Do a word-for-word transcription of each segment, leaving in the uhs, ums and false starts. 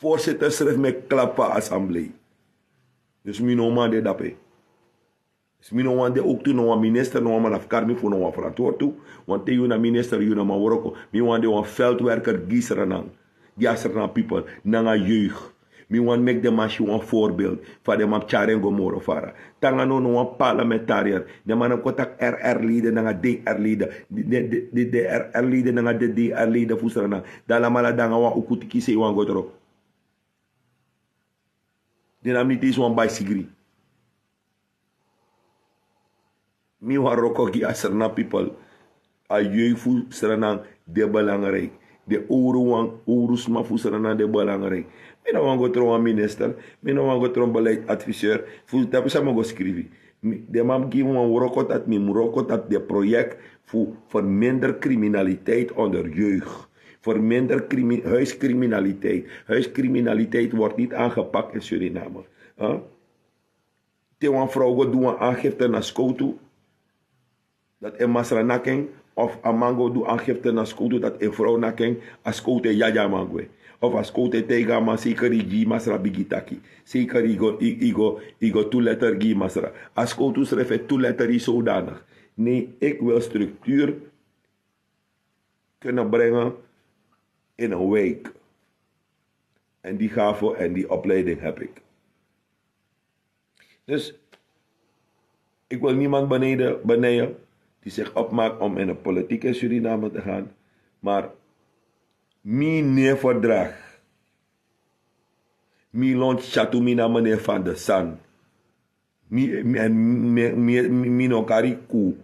Voorzitter srefi mi e klap fu a assemblee. Dus mi no man de dape. Dus mi no wan de ook tu no wan minister, no wan man afkari mi fu no wan verantwoord tu. Want te yu na minister, yu na man wroko. Mi wan de wan veldwerker gi Sranan, gi a Sranan people nanga jeugd. Mi wan meki den man si wan voorbeeld fa den man tyari en go moro fara. Tanga no no wan parlementariër. Den man no kon taki R R leden nanga D R leden. De R R leden nanga de D R leden fu Sranan. Dan alamala danga wan ukuti kisi wan go tro. Den na mi tisi wan bai sigri. Mi wan wroko gi a Sranan people. A jeugd fu Sranan de belangrijk. Den owru wan, owru sma fu Sranan de belangrijk. Mi no wan go tron wan minister. Mi no wan go tron beleidsadviseur. Fu tapu san mi go skrifi. Den man gi mi wan wroko dati mi mus wroko dati den project fu verminder criminaliteit onder jeugd. Verminder huiscriminaliteit. Huiscriminaliteit wordt niet aangepakt in Suriname. Te wan vrouw go du wan aangifte na skowtu dati en masra naki en, of a man go du aangifte na skowtu dati en vrouw naki en, a skowtu e yaya a man gwe. Of a skowtu e taigi a man seker yu gi yu masra bigi taki. Seker yu go yu go yu go tu letter gi yu masra. A skowtu srefi e tu letter yu zodanig. Nee, ik wil structuur kunnen brengen in een wijk. En die gave en die opleiding heb ik. Dus ik wil niemand beneden beneden die zich opmaakt om in de politiek in Suriname te gaan. Maar mi ne verdrag mi lon tyatu mi na meneer Van de San. Mi no kari ku.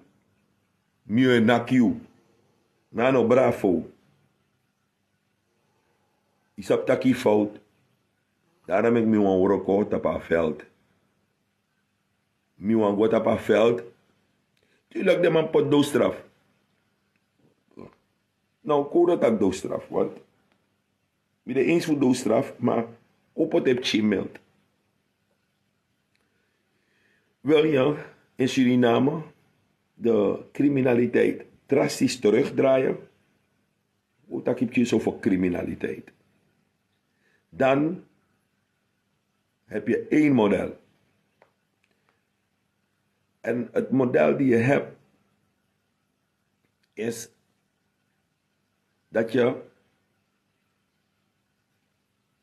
Mi e naki yu. Na no bravo. Yu sabi taki yu fout. Dara meki mi wan wroko tapu a veld. Mi wan go tapu a veld. Tuurlijk den man poti doodstraf. Na un kode taki doodstraf want mi de eens fu doodstraf maar un poti en pikin mild. Wil je in Suriname de criminaliteit drastisch terugdraaien? Hoe taki pikin zo voor criminaliteit? Dan heb je één model. En het model die je hebt is dat je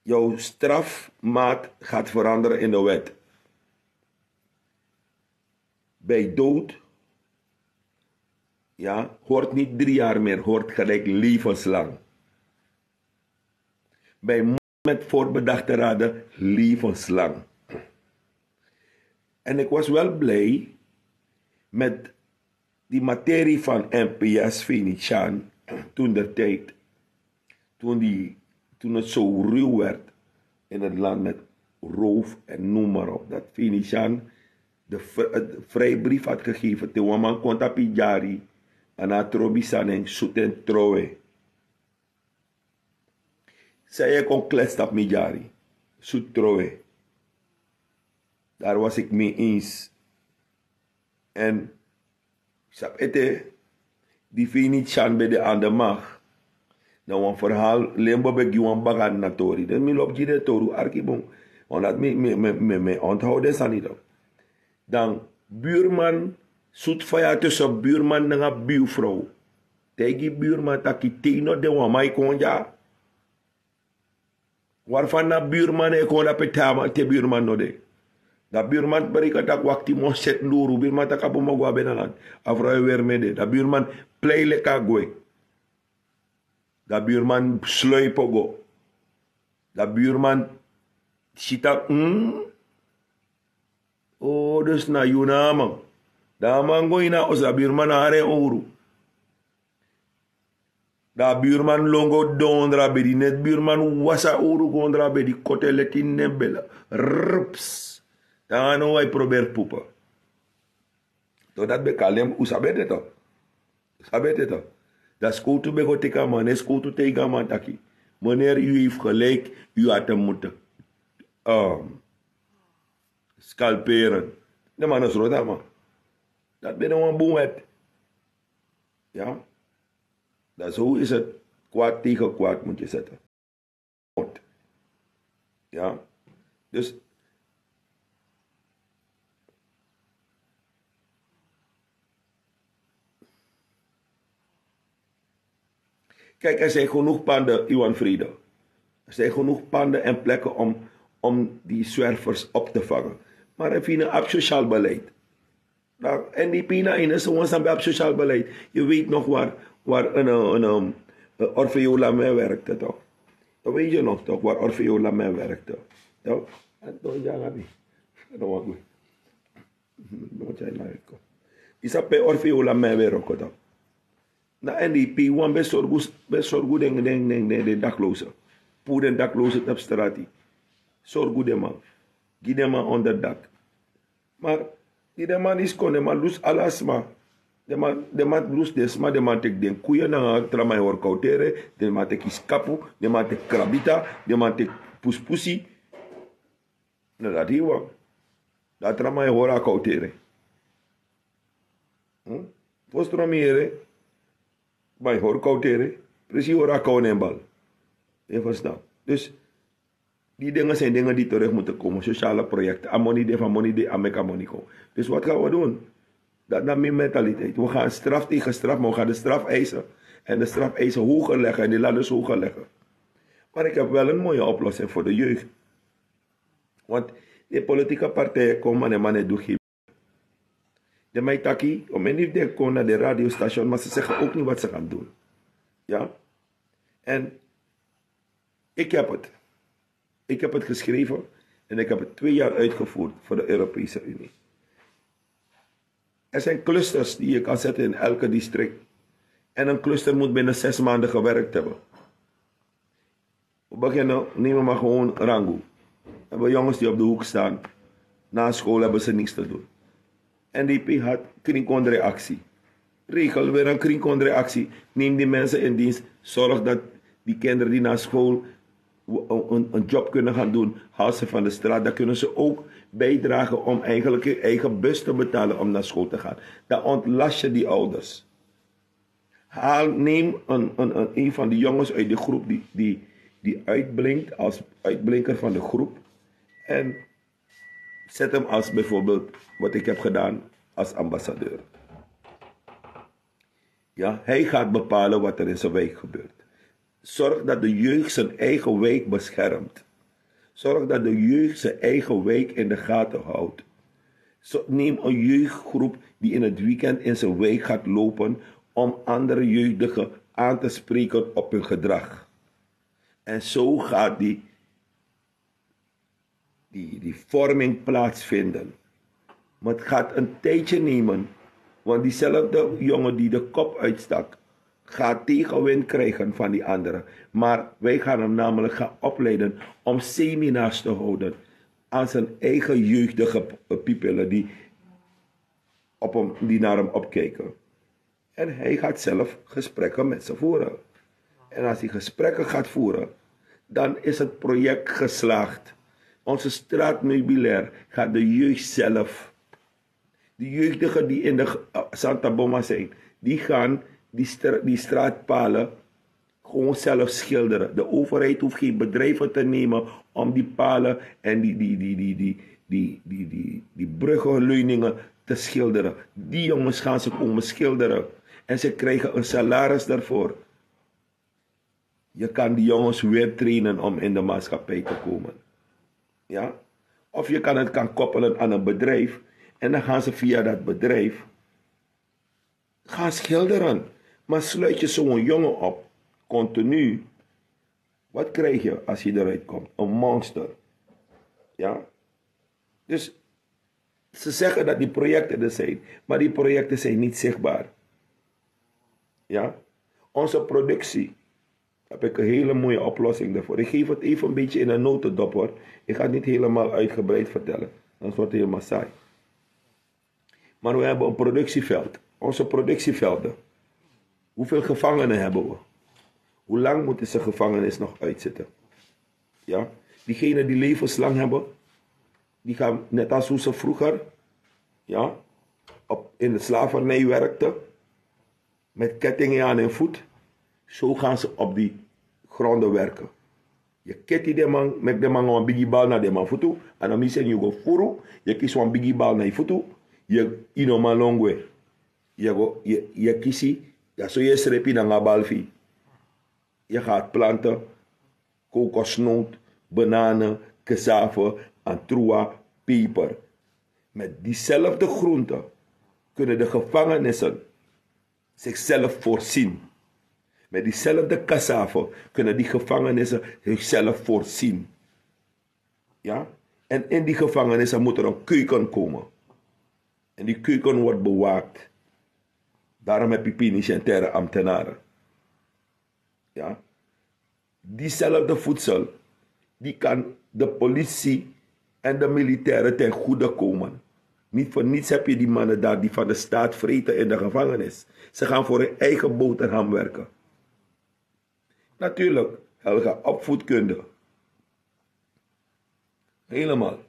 jouw strafmaat gaat veranderen in de wet. Bij dood, ja, hoort niet drie jaar meer, hoort gelijk levenslang. Bij met voorbedachte raden levenslang. En ik was wel blij met die materie van N P S Venetiaan toen der tijd. Toen, die, toen het zo ruw werd in het land met roof en noem maar op. Dat Venetiaan de vrijbrief had gegeven. Te wan man kon tapu yu dyari, a no trobi sani, sutu en trowe. San yu e kon klets tapu mi dyari, sutu trowe. Daar was ik mee eens. En sabi ete, di Venetiaan ben de aan de macht. Dan wan verhaal limbo ben gi wan bagan na tori. Dan mi lobi gi den tori, arki bun. Omdat mi mi mi mi mi onthoud den sani dan. Dan buurman sutu faya tussen buurman nanga buurvrouw. Taigi buurman taki te yu no de, wan man e kon dya. Waarvan na buurman e kon dape te buurman no de. Dan buurman breken taki wakti, mi o seti luru. Buurman taki a bun, mi o go a benaland. A vrouw e weri mi ede. Dan buurman plei leki a gwe. Dan buurman sluipi go. Dan buurman si taki, hmm? O, dus na yu na a man. Dan a man go ini a oso, dan buurman na hari en owru. Dan a buurman lon go dondra bedi, net buurman wasi a owru go ondra bedi, koti en leti nen bela. Rps. Dan a no wan e proberi pupu. To dati ben kali en, un sabi ete to. Un sabi ete to. Dan skowtu ben go teki a man, ne skowtu taigi a man taki, meneer, u heeft gelijk, u had hem moeten scalperen. Den man no sroti a man. Dati ben no wan bun wet. Ya. Dan zo is het, kwaad tegen kwaad moet je zetten. Ja. Dus kijk, er zijn genoeg panden, Iwan Vrede. Er zijn genoeg panden en plekken om, om die zwervers op te vangen. Maar er vinden op sociaal beleid. Nou, en die pina in is gewoon staan bij op sociaal beleid. Je weet nog waar, waar een, een, een, een Orfeo Lame werkte, toch? Dat weet je nog, toch, waar Orfeo Lame werkte. Toch? En toch, ja, dat niet. Dat was goed. Isa pe Orfeo Lame werkte, toch? Na N D P wan ben sorgu, ben sorgu den, den, den, den, den daklozen. Puru den daklozen tapu strati. Sorgu den man. Gi den man onderdak. Maar die den man is kon, den man lus ala sma. Den man, den man lus den sma, den man teki den kuya nanga tra man e hori kawtere, den man teki skapu, den man teki krabita, den man teki puspusi. Na dati wan. Dati tra man e hori a kawtere. Hm? Fosi tra mi yere, man e hori kawtere, presi hori a kaw na en bal. Je verstaan? Dus die dingen zijn dingen die terug moeten komen. Sociale projecten, a moni de, van moni de, a meki a moni kon. Dus wat gaan we doen? Dat naar mijn mentaliteit. We gaan straf tegen straf, maar we gaan de straf eisen. En de straf eisen hoger leggen en de ladders hoger leggen. Maar ik heb wel een mooie oplossing voor de jeugd. Want de politieke partijen komen en man en doet geen. De Maitaki, om en niet denken naar de radiostation, maar ze zeggen ook niet wat ze gaan doen. Ja? En ik heb het. Ik heb het geschreven en ik heb het twee jaar uitgevoerd voor de Europese Unie. Er zijn clusters die je kan zetten in elke district. En een cluster moet binnen zes maanden gewerkt hebben. We beginnen, neem maar gewoon Rangu. We hebben jongens die op de hoek staan. Na school hebben ze niks te doen. N D P had kringkondreactie. Regel weer een kringkondreactie. Neem die mensen in dienst. Zorg dat die kinderen die naar school een, een, een job kunnen gaan doen, haal ze van de straat. Dan kunnen ze ook bijdragen om eigenlijk hun eigen bus te betalen om naar school te gaan. Dan ontlast je die ouders. Haal, neem een, een, een, een van die jongens uit de groep die, die, die uitblinkt als uitblinker van de groep. En zet hem als bijvoorbeeld wat ik heb gedaan als ambassadeur. Ja, hij gaat bepalen wat er in zijn wijk gebeurt. Zorg dat de jeugd zijn eigen wijk beschermt. Zorg dat de jeugd zijn eigen wijk in de gaten houdt. Zo-, neem een jeugdgroep die in het weekend in zijn wijk gaat lopen om andere jeugdigen aan te spreken op hun gedrag. En zo gaat die, die, die vorming plaatsvinden. Maar het gaat een tijdje nemen, want diezelfde jongen die de kop uitstak, gaat tegenwind krijgen van die anderen. Maar wij gaan hem namelijk gaan opleiden om seminars te houden aan zijn eigen jeugdige p-, pupillen die, op hem, die naar hem opkijken. En hij gaat zelf gesprekken met ze voeren. En als hij gesprekken gaat voeren, dan is het project geslaagd. Onze straatmeubilair gaat de jeugd zelf. De jeugdigen die in de, eh, Santa Boma zijn, die gaan die stra-, die straatpalen gewoon zelf schilderen. De overheid hoeft geen bedrijven te nemen om die palen en die, die, die, die, die, die, die, die, die bruggenleuningen te schilderen. Die jongens gaan ze komen schilderen. En ze krijgen een salaris daarvoor. Je kan die jongens weer trainen om in de maatschappij te komen. Ja? Of je kan het kan koppelen aan een bedrijf. En dan gaan ze via dat bedrijf gaan schilderen. Maar sluit je zo'n jongen op, continu, wat krijg je als hij eruit komt? Een monster. Ja? Dus ze zeggen dat die projecten er zijn, maar die projecten zijn niet zichtbaar. Ja? Onze productie, heb ik een hele mooie oplossing daarvoor. Ik geef het even een beetje in een notendop, hoor. Ik ga het niet helemaal uitgebreid vertellen, anders wordt het helemaal saai. Maar we hebben een productieveld. Onze productievelden. Hoeveel gevangenen hebben we? Hoe lang moeten ze gevangenis nog uitzitten? Ja? Diegenen die levenslang hebben, die gaan net als hoe ze vroeger, ja, op, in de slavernij werkten, met kettingen aan hun voet, zo gaan ze op die gronden werken. Yu e keti den man, meki den man nanga wan bigi bal na den man futu. A no mi seni yu go furu. Yu e kisi wan bigi bal na yu futu. Yu e, yu no man lon gwe. Yu e go, yu e, yu e kisi. Ya so yu e srepi nanga a bal fu yu. Yu e go planten, kokosnoot, bananen, cassave, antrua, peper. Met diezelfde groenten kunnen de gevangenissen zichzelf voorzien. Met diezelfde cassave kunnen die gevangenissen zichzelf voorzien. Ja? En in die gevangenissen moet er een keuken komen. En die keuken wordt bewaakt. Daarom heb je penitentiaire ambtenaren. Ja? Diezelfde voedsel, die kan de politie en de militairen ten goede komen. Niet voor niets heb je die mannen daar die van de staat vreten in de gevangenis. Ze gaan voor hun eigen boterham werken. Natuurlijk, Helga, opvoedkunde. Helemaal.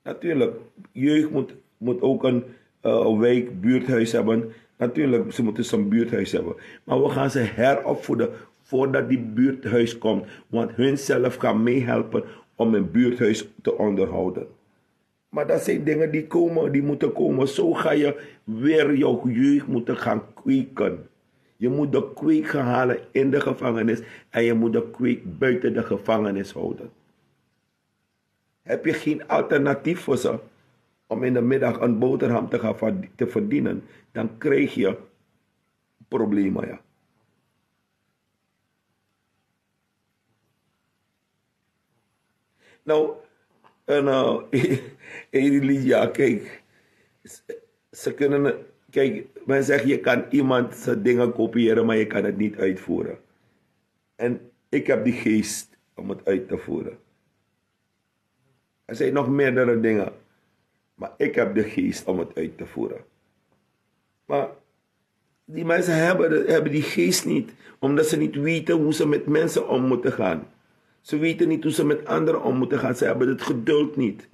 Natuurlijk, jeugd moet, moet ook een, eh, een wijk, buurthuis hebben. Natuurlijk, ze moeten zo'n buurthuis hebben. Maar we gaan ze heropvoeden voordat die buurthuis komt. Want hun zelf gaan meehelpen om een buurthuis te onderhouden. Maar dat zijn dingen die komen, die moeten komen. Zo ga je weer jouw jeugd moeten gaan kweken. Je moet de kweek gaan halen in de gevangenis en je moet de kweek buiten de gevangenis houden. Heb je geen alternatief voor ze om in de middag een boterham te gaan verd-, te verdienen, dan krijg je problemen, ja. Nou, en, eh, Edelie, ja, kijk, ze kunnen, kijk, men zegt, je kan iemand zijn dingen kopiëren, maar je kan het niet uitvoeren. En ik heb die geest om het uit te voeren. Er zijn nog meerdere dingen, maar ik heb de geest om het uit te voeren. Maar die mensen hebben, de, hebben die geest niet, omdat ze niet weten hoe ze met mensen om moeten gaan. Ze weten niet hoe ze met anderen om moeten gaan. Ze hebben het geduld niet.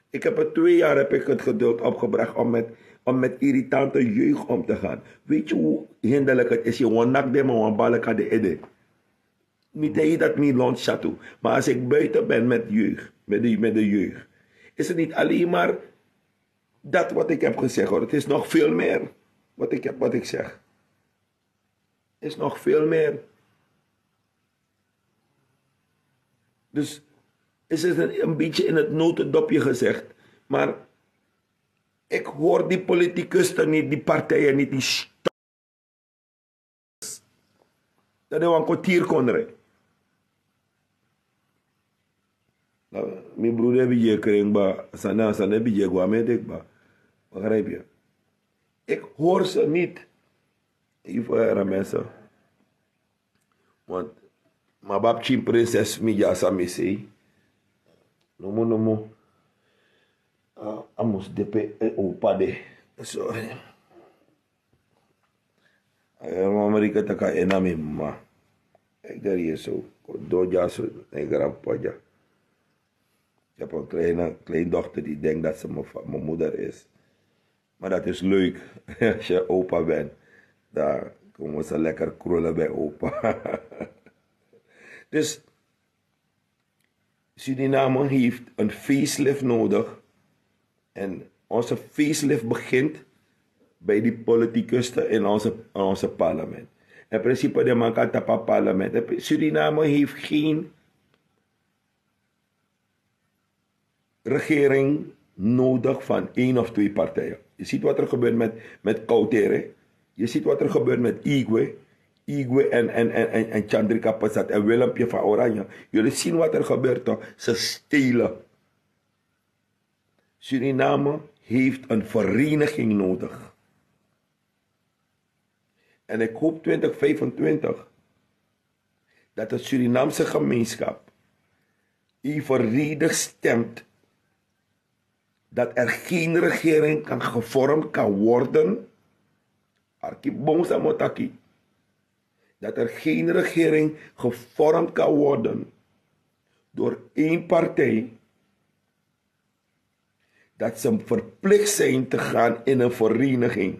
Ik heb het twee jaar, heb ik het geduld opgebracht om met, om met irritante jeugd om te gaan. Weet je hoe hinderlijk het is? Je woont nak de man, wan balka de ede. Niet dat je dat niet lontsatu. Maar als ik buiten ben met jeugd, met de, met de jeugd, is het niet alleen maar dat wat ik heb gezegd, hoor. Het is nog veel meer wat ik heb, wat ik zeg. Is nog veel meer. Dus is het een, een beetje in het notendopje gezegd. Maar ik hoor die politicusten niet, die partijen niet, die st-, dat is een kwartier kon rijden. Nou, mijn broeder heb je kring ba, sana, sana heb je gwa met ik ba. Begrijp je? Ik hoor ze niet. Even mensen. Want ma babchin prinses mi ya sa mi sei. Nomo, nomo. A, a mus depe, eh, opa de. Sorry. A, eh, mama Rika taka ena mi mama. Ik daar hier zo. Doja zo, mijn grandpa ja. Ik heb een kleine, kleindochter die denkt dat ze mijn va-, mijn moeder is. Maar dat is leuk. Als je opa bent, dan komen ze lekker krullen bij opa. Dus Suriname heeft een facelift nodig. En onze facelift begint bij die politicusten in onze, in onze parlement. In principe, de man kan tapa parlement. Suriname heeft geen regering nodig van één of twee partijen. Je ziet wat er gebeurt met, met Kautere. Je ziet wat er gebeurt met Igwe. Igwe en, en, en, en, en Chandrika Persat en Willempje van Oranje. Jullie zien wat er gebeurt, toch? Ze stelen. Suriname heeft een vereniging nodig. En ik hoop twintig vijfentwintig dat de Surinaamse gemeenschap evenredig stemt, dat er geen regering kan gevormd kan worden. Arki bon sa mi o taki. Dat er geen regering gevormd kan worden door één partij, dat ze verplicht zijn te gaan in een vereniging.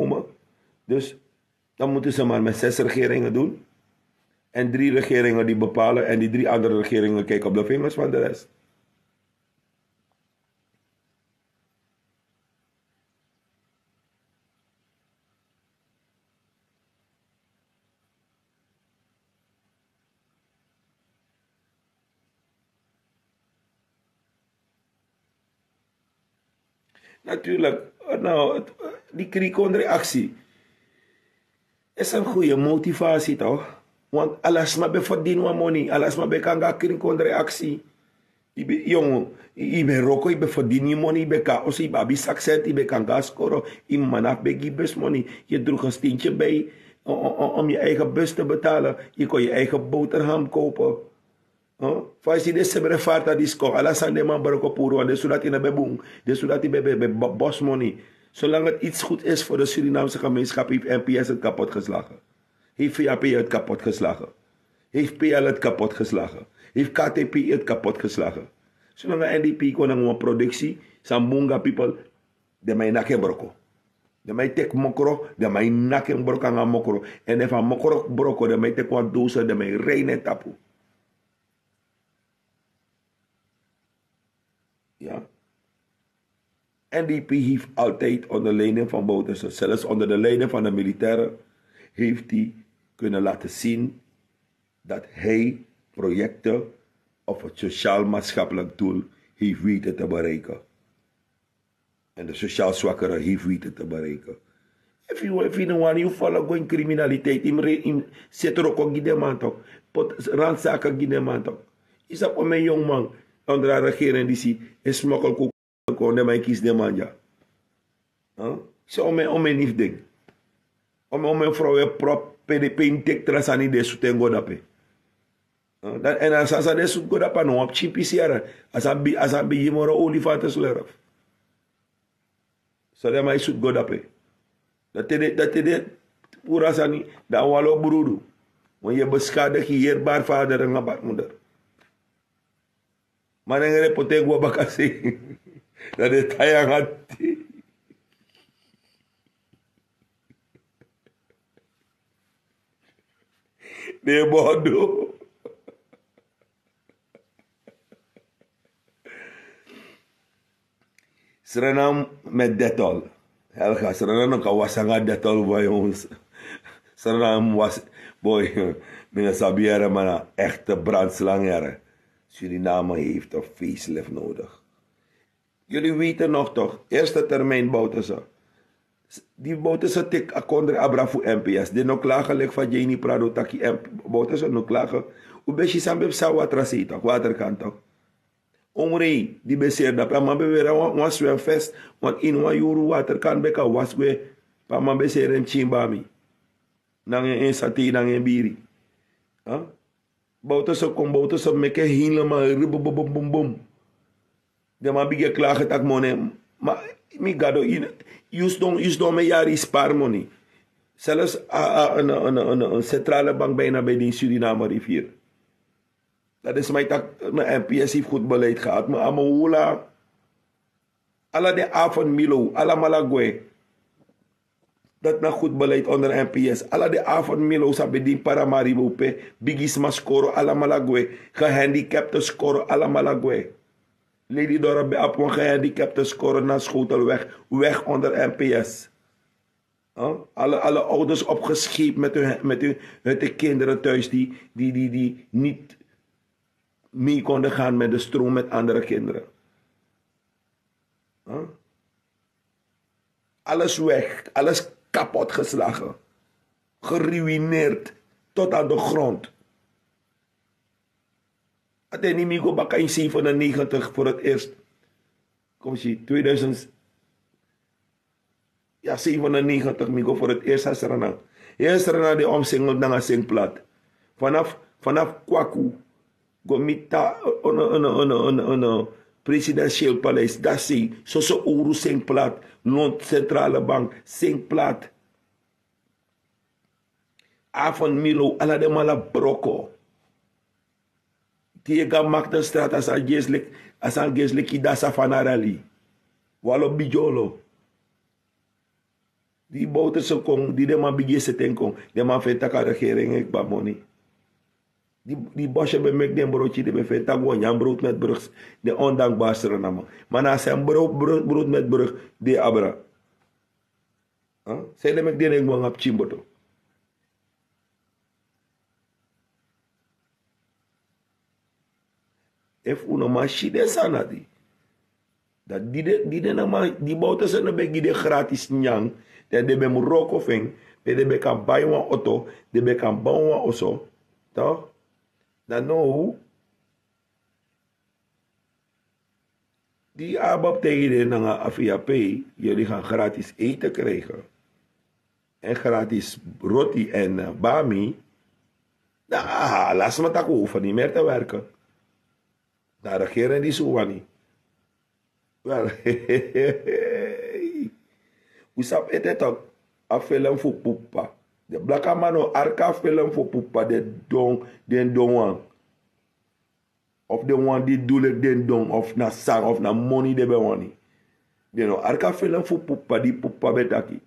komen. Dus dan moeten ze maar met zes regeringen doen. En drie regeringen die bepalen en die drie andere regeringen kijken op de vingers van de rest. Natuurlijk. Nou, die kriekondreactie is een goede motivatie, toch? Want alasma ben verdien wan money, alasma ben kan gaan kriekondreactie. Ibi yongo, ibi roko, ibi verdien money, ibi ka oso, ibi abi saksent, ibi kan gaan skoro. Ibi manaf ben gi bus money. Je droeg een steentje bij om je eigen bus te betalen. Je kon je eigen boterham kopen. Fa yu si den sebre farta disi kon, ala sani den man broko puru wan den sudati na ben bun, den sudati ben ben ben bos moni. Solanga iti sikutu esi fo den surinamse gemeenskapi hefi mps eti kapot geslagen, hefi vap eti kapot geslagen, hefi pl eti kapot geslagen, hefi ktp eti kapot geslagen. Solanga ndp kon nanga wan produksi, san bun go na pipel, den man e naki en broko. Den man e teki mokro, den man e naki en broko nanga mokro. Èn efu a mokro broko den man e teki wan doser den man e reini en tapu. Ya. Ndp hefi altijdi onder leiding van bouterse zelfs onder de leiding van de militairen, hefi di kunnen laten sin dat hij proyekte of het sociaal maatschappelijk doel hefi weten te bereiken. En de sociaal swakere hefi weten te bereiken. Efu yu no wani yu folo go ini kriminaliteit, yu mus seti roko gi den man tok, poti ransaken gi den man tok. Yu sabi omen yongu man, onder a regering disi, e smokel koku kon den man e kisi den man dya. Se omen omen nifu den, omen omen frow e prop pe ini teki tra sani den sutu en go dape. Dan èn a sani san den sutu go dape a no wan pikin pisi yara. A san bigi moro olifante slurf. So den man e sutu go dape. Dati ede puru a sani. Dan a wan lo brudu, wan yu e beskadigi yu heri bari fader nanga bari muder. Ma nengre poti en go na bakasei. Dan den e tai nanga ti. Den e bodo. Sranam met detol. Helga sranam no kan wasi nanga detol. Boi, sranam wasi. Boi, mi no sabi yere ma na ekte brandslang yere. Suriname hefi en facelift nodigi. Yuli weten nog toch, eerste termijn bouterse. Di bowterse teki a kondre abra fu mps den no klage leki fa jeni prado taki. Bowterse no klage. Un ben si san ben psa water a sei tok water kan tok. Omrei di ben seri dape a man ben weri wan swemfest. Want ini wan yuru water kan ben kan wasi gwe. Pe a man ben seri en pikin bami nanga en satei nanga en biri. Bowterse kon bowterse meki en helemal ribubububum. Den man bigin e klage taki mone. Ma mi gado, yu sidon sidon mi yari yu spari moni. Selfs a a en en en en centrale bank bijna bij den suriname rivier. Dat is mi taki. Mps heeft goed beleid gehad maar a mi hula. Ala den avond milo alamala gwe. Dat na goed beleid onder mps ala den avond milo sabi din paramaribo pe. Bigisma skoro alamala gwe. Gehandicapte skoro alamala gwe. Lady dora ben abi wan gehandicapte skoro na schotelweg. Weg onder mps. Alle ouders opgescheept met hun kinderen thuis die niet mee konden gaan met de stroom met andere kinderen. Alles weg, alles kapot geslagen, geruineerd, tot aan de grond. Ateni mi go baka in zevenennegentig voor het eerst. Kom si tweeduizend. Ya zevenennegentig mi go voor het eerst a srana. Heel srana de omsingeld nanga singplat. Vanaf vanaf kwaku go mita ono presidentieel paleis dasi soso uru singplat. Lond centrale bank singplat. Avond milo ala den man labi broko. Te yu e go a maktenstrati a san gi en sleki da safanarali. Wan lo bigi olo. Di bowterse kon di den man bigin e sete en kon den man feni tak' a regering e kba moni. Di bosye ben meki den broti den ben feni tak' wi o nyan browtu met brugs. Den ondankbari sranaman ma na a sen browtu met brug di e abra. San yu de meki den no e gwe nanga pikin boto? Efu un no man si den sani dati, dan di den no man di bowterse no ben gi den gratis nyan, dan den ben mus wroko fu en. Pe den ben kan bai wan oto, den ben kan bai wan oso. Dan now di abab taigi den nanga a vap, yuli gan gratis eten krijgen en gratis roti en bami. Dan a lasma taki un hofa ni meri te werken. Dan a regering disi un wani. Wel, un sabi ete tok a film fu pupa. Den blakaman no arki a film fu pupa den don wan. Of den wan di du leki den don of na san of na moni den ben wani. Den no arki a film fu pupa di pupa ben taki.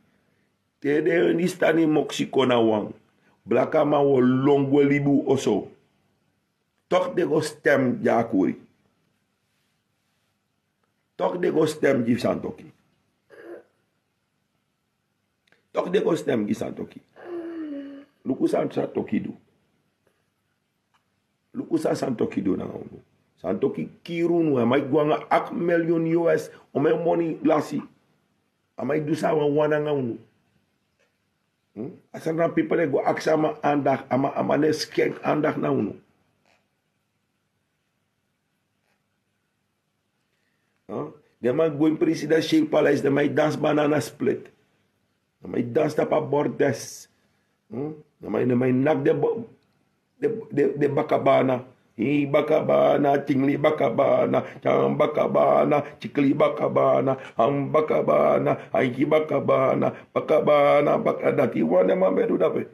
Te den en di stani moksi kon na wan blakaman wi o lon gwe libi un oso. Tok den go stem gi a kuri. Tok den go stem gi santoki. Tok den go stem gi santoki. Luku san santoki du. Luku san santoki du nanga unu. Santoki kiri unu a man e gwe nanga akti miliyun us. Omen moni lasi. A man e du san a wan wan nanga unu. A sani na pipel e go aksi a man andak a man ne skenk andak na unu. Den man go in presidentieel paleis den man e dansi banana split. Den man e dansi tapu a bordes. Den man e naki den bakabana. Hei bakabana tingli bakabana. Tyan bakabana tikli bakabana. Han bakabana hanki bakabana. Bakabana bakadati wan den man ben du dape.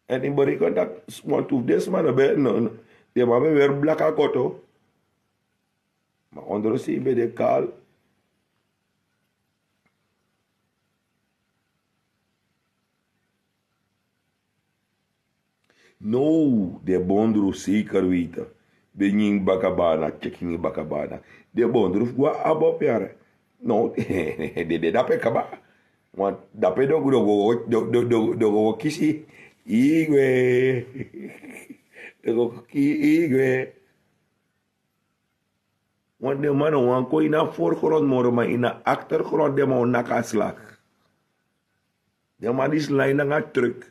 En in beriken dat want tu fu den sma no ben no den man ben weri blaka koto. Ma ondro sei ben de kal. No, den bondru seker weite. Ben nyin bakabana teki nyin bakabana. Den bondru fu go a abopiare. No, den de dape kaba. Want dape dogo dogo dogo kisi. Igwe. Dogo kisi igwe. Want den man no wani kon ini a voorgrond moro, ma ini a achtergrond den man o naki a slag. Den man disi lai nanga truck.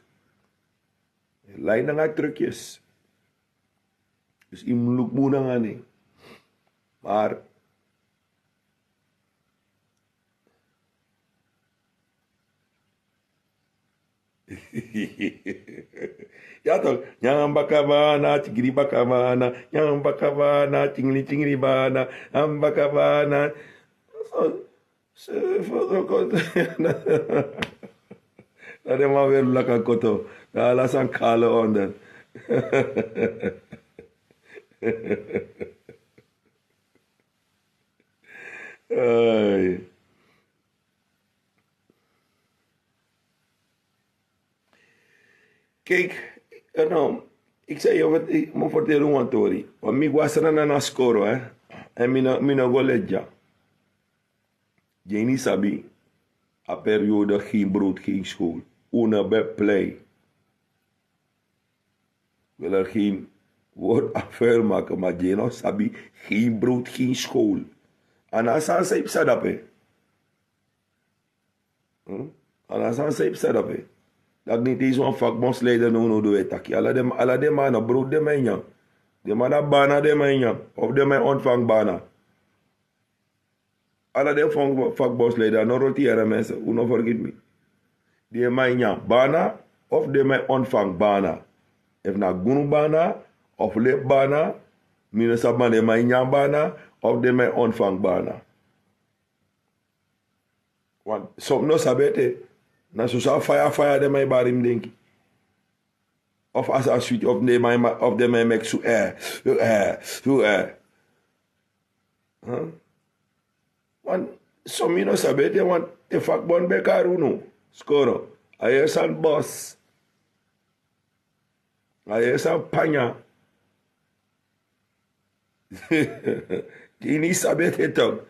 Lai nanga truckjes. Dus yu mus luku bun nanga den. Maar ya toch, nyan bakabana, tigri bakabana, nyan bakabana, tingri tingri bana, nyan bakabana. So, so, for the koto. Na den man weri blaka koto. Na ala sani kali onder. Ai. Kijk, eh, no, ik zei je, wat, ik moet vertellen een story. Want mi was er na skoro, hè. En mi no, mi no go ledja. Jenny sabi, a periode geen brood, geen school. Una ben plei. Wil er geen woord afvuil maken, maar Jenny sabi, geen brood, geen school. Ana san sei psa dape. Hm? Ala san sei psa dape. Dat niet eens wan vakbondsleider no no do e taki. Ala den, ala den man na brood den man nyan. Den man na bana den man nyan. Of den man ontvangt bana. Ala den vak-, vakbondsleider no roti yere mensen. U no vergeet me. Den man nyan bana of den man ontvangt bana. Efu na gunu bana of lip bana. Mi no sabi ma den man nyan bana of den man ontvangt bana. Want some no sabi ete. Na so sa faya faya den man e bari mi denki. Of a sa switi of den man e ma-, of den man e meki su eh, su eh, su eh. Huh? Want some no sabi ete, want te vakbond ben kari unu. Skoro. A yere san bos. A yere san panya. Ini sabi ete tok.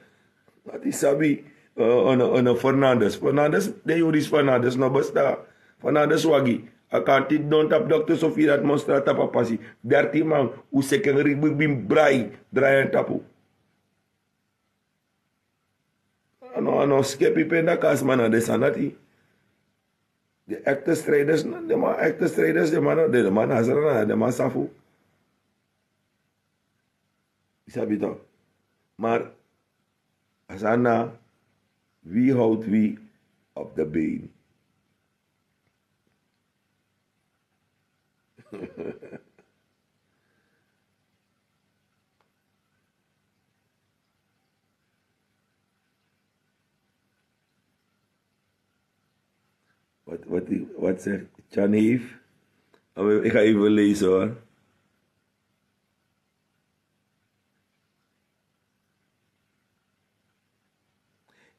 Ati sabi, eh, ono, ono Fernandes. Fernandes, den yuris Fernandes no besta. Fernandes wagi. A kan titi don tapu dokter Sofia dat monstra tapu a pasi. Dertien man, u seken ribi bin brai, drai en tapu. Ano, ano, skepi penda kasma na den sani dati. Den echte strijders, no, den man echte strijders, den man, den man Nasra na, den man safu. Yu sabi toch. Maar, a sani na, wie houdt wie op de been? Wat, wat, wat zegt Tjan heeft? Oh, ik ga even lezen hoor.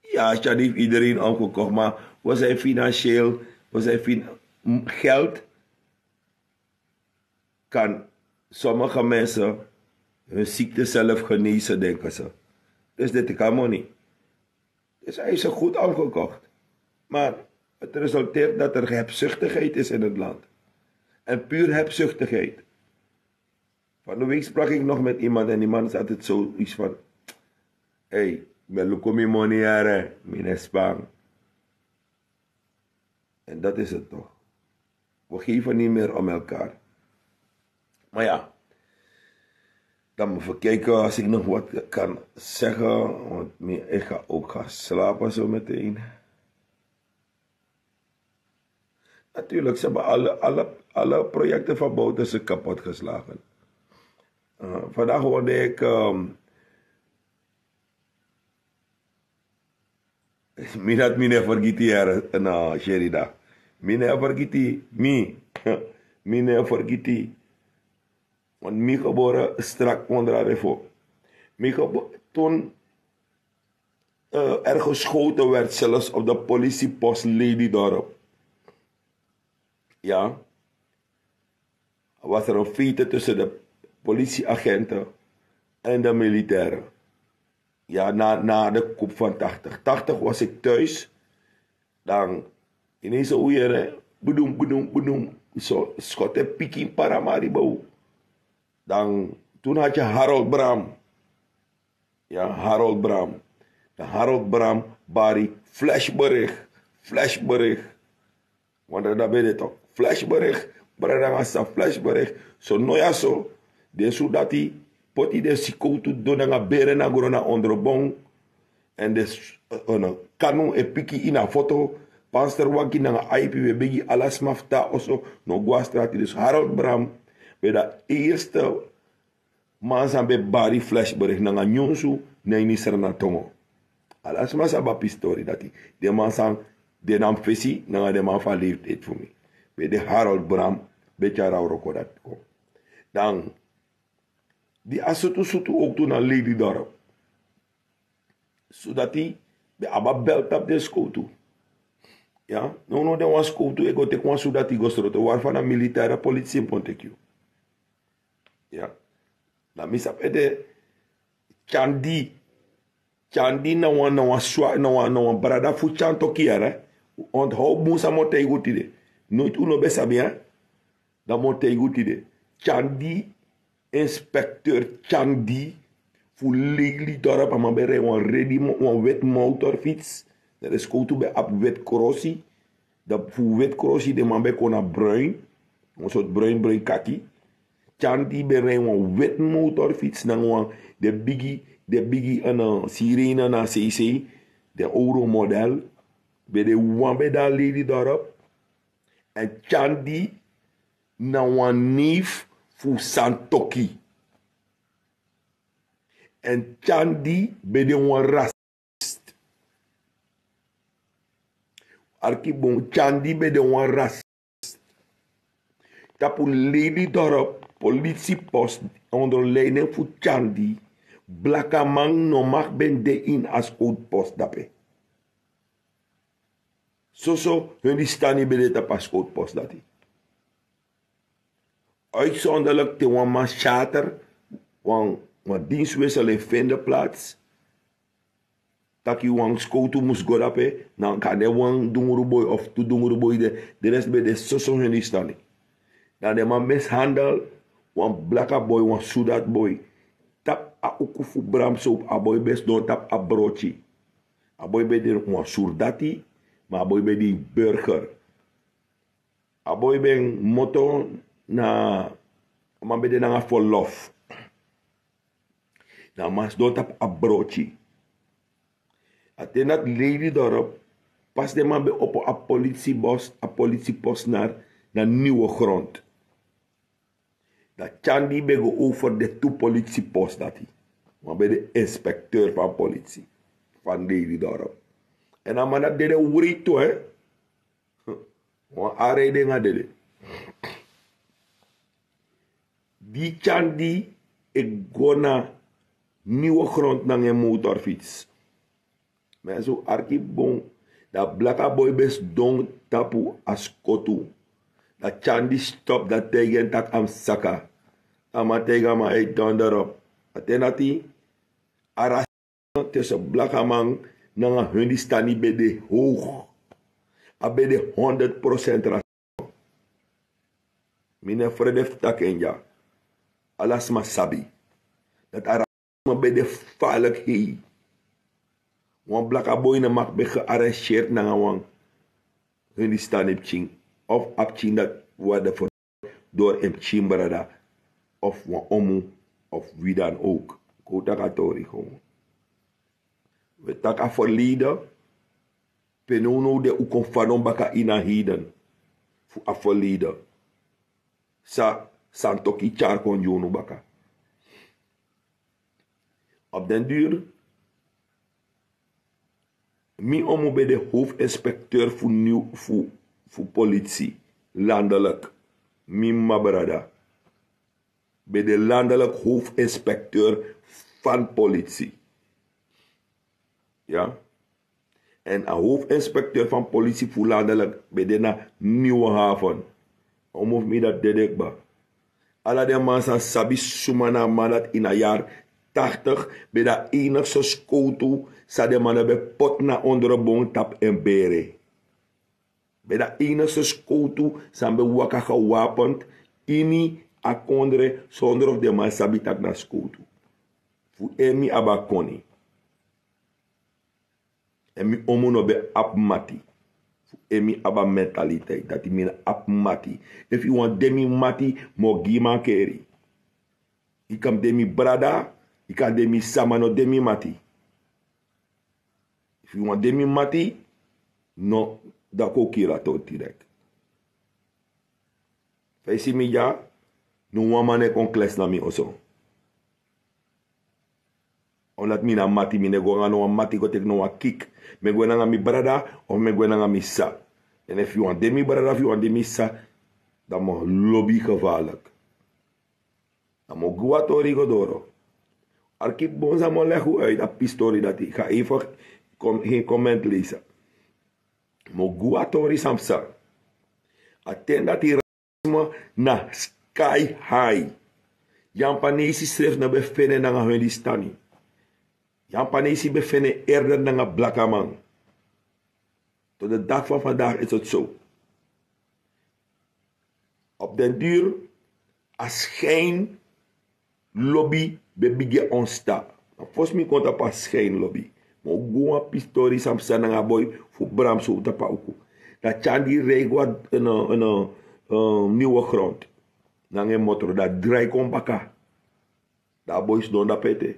Ja, Tjan heeft iedereen omgekocht, maar we zijn financieel, we zijn fin-, m-, geld kan sommige mensen hun ziekte zelf genezen, denken ze. Dus dit kan money. Dus hij is er goed omgekocht. Maar het resulteert dat er hebzuchtigheid is in het land. En puur hebzuchtigheid. Van de week sprak ik nog met iemand en die man zat het zoiets van: hey, mi luku mi moni yere, mi no e span. En dat is het toch. We geven niet meer om elkaar. Maar ja, dan moet we kijken als ik nog wat kan zeggen, want mi-, ik ga ook gaan slapen zo meteen. Natuurlijk, ze hebben alle, alle, alle projecten van Bouterse kapot geslagen. Eh, vandaag hoorde ik, ehm, mi dat mi no e fergiti yere, na Sherida. Mi no e fergiti, mi. Mi no e fergiti. Want mi geboren strak onder a refo. Mi gebo-, toen, eh, er geschoten werd, zelfs op de politiepost Lelydorp. Ja. Was er een vechten tussen de politieagenten en de militairen. Ja, na, na de coup van tachtig. Tachtig was ik thuis. Dan ineens hoor je, hè, bedoem, bedoem, bedoem. Zo, schot en piki in Paramaribo. Dan, toen had je Harold Bram. Ya, Harold Bram. Dan Harold Bram bari flashbericht. Flashbericht. Want dat ben de tok. Flashbericht. Brada nanga sa flashbericht. So no ya so. Den sudati poti den sikowtu don nanga bere na gron na onderbon. En de s- eh, no, kanu e piki ini a foto. Pansterwaki nanga aipi we begi ala sma fu tan oso no go na strati. Dus Harold Bram ben de eerste man san ben bari flashbericht nanga nyunsu na ini Sranan tongo. Ala sma sabi a pistori dati. Den man san den na mi fesi nanga den man fu a leeftijd fu mi. Ben de Harold Bram ben tyari a wroko dati kon. Dan di a sutu sutu owktu na Lelydorp. Sudati ben abi a bel tapu den skowtu. Ya, nownow den wan skowtu e go teki wan sudati go sroto wari fa na militaire politie en pon teki yu. Ya. Dan mi sabi ete Tyandi. Tyandi na wan na wan swa na wan na wan brada fu Tyantoki yara. Onthow bun san mi o taigi unu tide. Noiti unu no ben sabi ya. Dan mi o taigi unu tide. Tyandi, inspekteur Tyandi fu Lelydorp, a man ben rij wan redi mo- wan weti motorfiets. Dan den skowtu ben abi weti krosi. Dan fu weti krosi den man ben kon na bruin. Wan sortu bruin bruin kaki. Tyandi ben rij wan weti motorfiets nanga wan den bigi den bigi en sirene na seisei. Den owru model. Ben de wan ben de a Lelydorp. En Tyandi na wan neef fu Santoki. En Tyandi ben de wan ras Arki bun, Tyandi ben de wan rasist. Tapu Lelydorp politiepost onder leiding fu Tyandi, blakaman no mag ben de ini a skowtupost dape. Soso Hindustani ben de tapu a skowtupost dati. Uitzonderlijk te wan man charter wan wan dienstwissel e fende plaats. Taki wan skowtu mus go dape, dan kan de wan dunguru boi of tu dunguru boi de. De rest ben de soso Hindustani. Dan den man mishandel wan blaka boi, wan sudat boi. Tapu a uku fu Bramsoap, a boi ben sidon tapu a broti. A boi ben de wan surdati, ma a boi ben de burger. A boi ben moto na a man ben de nanga verlof. Na a man sidon tapu a broti. A ten dati Lelydorp, pas den man ben opo a politiebos a politiepost na na Nieuwe Grond. Dan Tyandi ben go over de tu politiepost dati. Man ben de inspecteur van politie van Lelydorp. En a man dati dede wreed tu, hè. Wan ari e de nanga dede. Di Tyandi e go na Nieuwe Grond nanga en motorfiets. Ma en so arki bun, dan blaka boi ben sidon tapu a skotu. Dan Tyandi stop, dan taigi en taki a mus saka. A man taigi a man: ei, donder op. A ten dati a rasisme tussen blakaman nanga Hindustani ben de hoog. A ben de honderd procent rasisme. Mi no e frede fu taki en dya. Ala sma sabi dati a rasisme ben de farlik hei. Wan blaka boi no mag ben gearresteerd nanga wan Hindustani pikin of a pikin dati worde ver dori en pikin brada of wan omu of wie dan ook. Kon un taki a tori gewoon. We taki a verleden. Pe nownow de un kon fadon baka ini a heden fu a verleden. Sa Santoki tyari kon gi unu baka. Op den duur mi omu ben de hoofdinspecteur fu niw fu fu politie, landelijk. Mi mama brada ben de landelijk hoofdinspecteur van politie. Ya. En a hoofdinspecteur van politie fu landelijk ben de na Nieuwe Haven. Omu fu mi dati dede kba. Ala den man san sabi suma na a man dati ini a yari tachtig ben de a enigste skowtu san den man no ben poti na ondro bon tapu en bere. Ben de a enigste skowtu san ben waka gewapend ini a kondre sonder fu den man sabi taki na skowtu. fu emi abakoni. En mi omu no ben abi mati. Fu emi abi a mentaliteit dati mi no abi mati. Efu yu wani de mi mati, mi o gi yu mankeri. Yu kan de mi brada, yu kan de mi sama, no de mi mati. Efu yu wani de mi mati, no, dan kon kiri a tori direk. Fa yu si mi dya, no wan man no e kon klesi na mi oso. Omdat mi na mati, mi no e go nanga no wan mati go teki no wan kik. Mi e go nanga mi brada of mi e go nanga mi sa. En efu yu wani de mi brada, efu yu wani de mi sa, dan mi o lobi yu gevaarlijk. Dan mi o gi wan tori go doro. Arki bun san mi o legi uit a pistori dati. Ga even gen comment lezen. Mi o gi wan tori san psa. A ten dati na sky high. Yapanesi srefi no ben feni en nanga Hindustani. Yapanesi ben feni en eerder nanga blakaman. Tot de dag van vandaag is het zo. Op den duur, a schijnlobi ben bigin ontstaan. Ma fosi mi kon tapu a schijnlobi, mi o gi wan pistori san psa nanga a boi fu Bramso tapu a uku. Dan a tyari di rij go na, na, na, eh, Nieuwe Grond. Nanga en motor, dan a drai kon baka. Dan a boi sidon dape ete.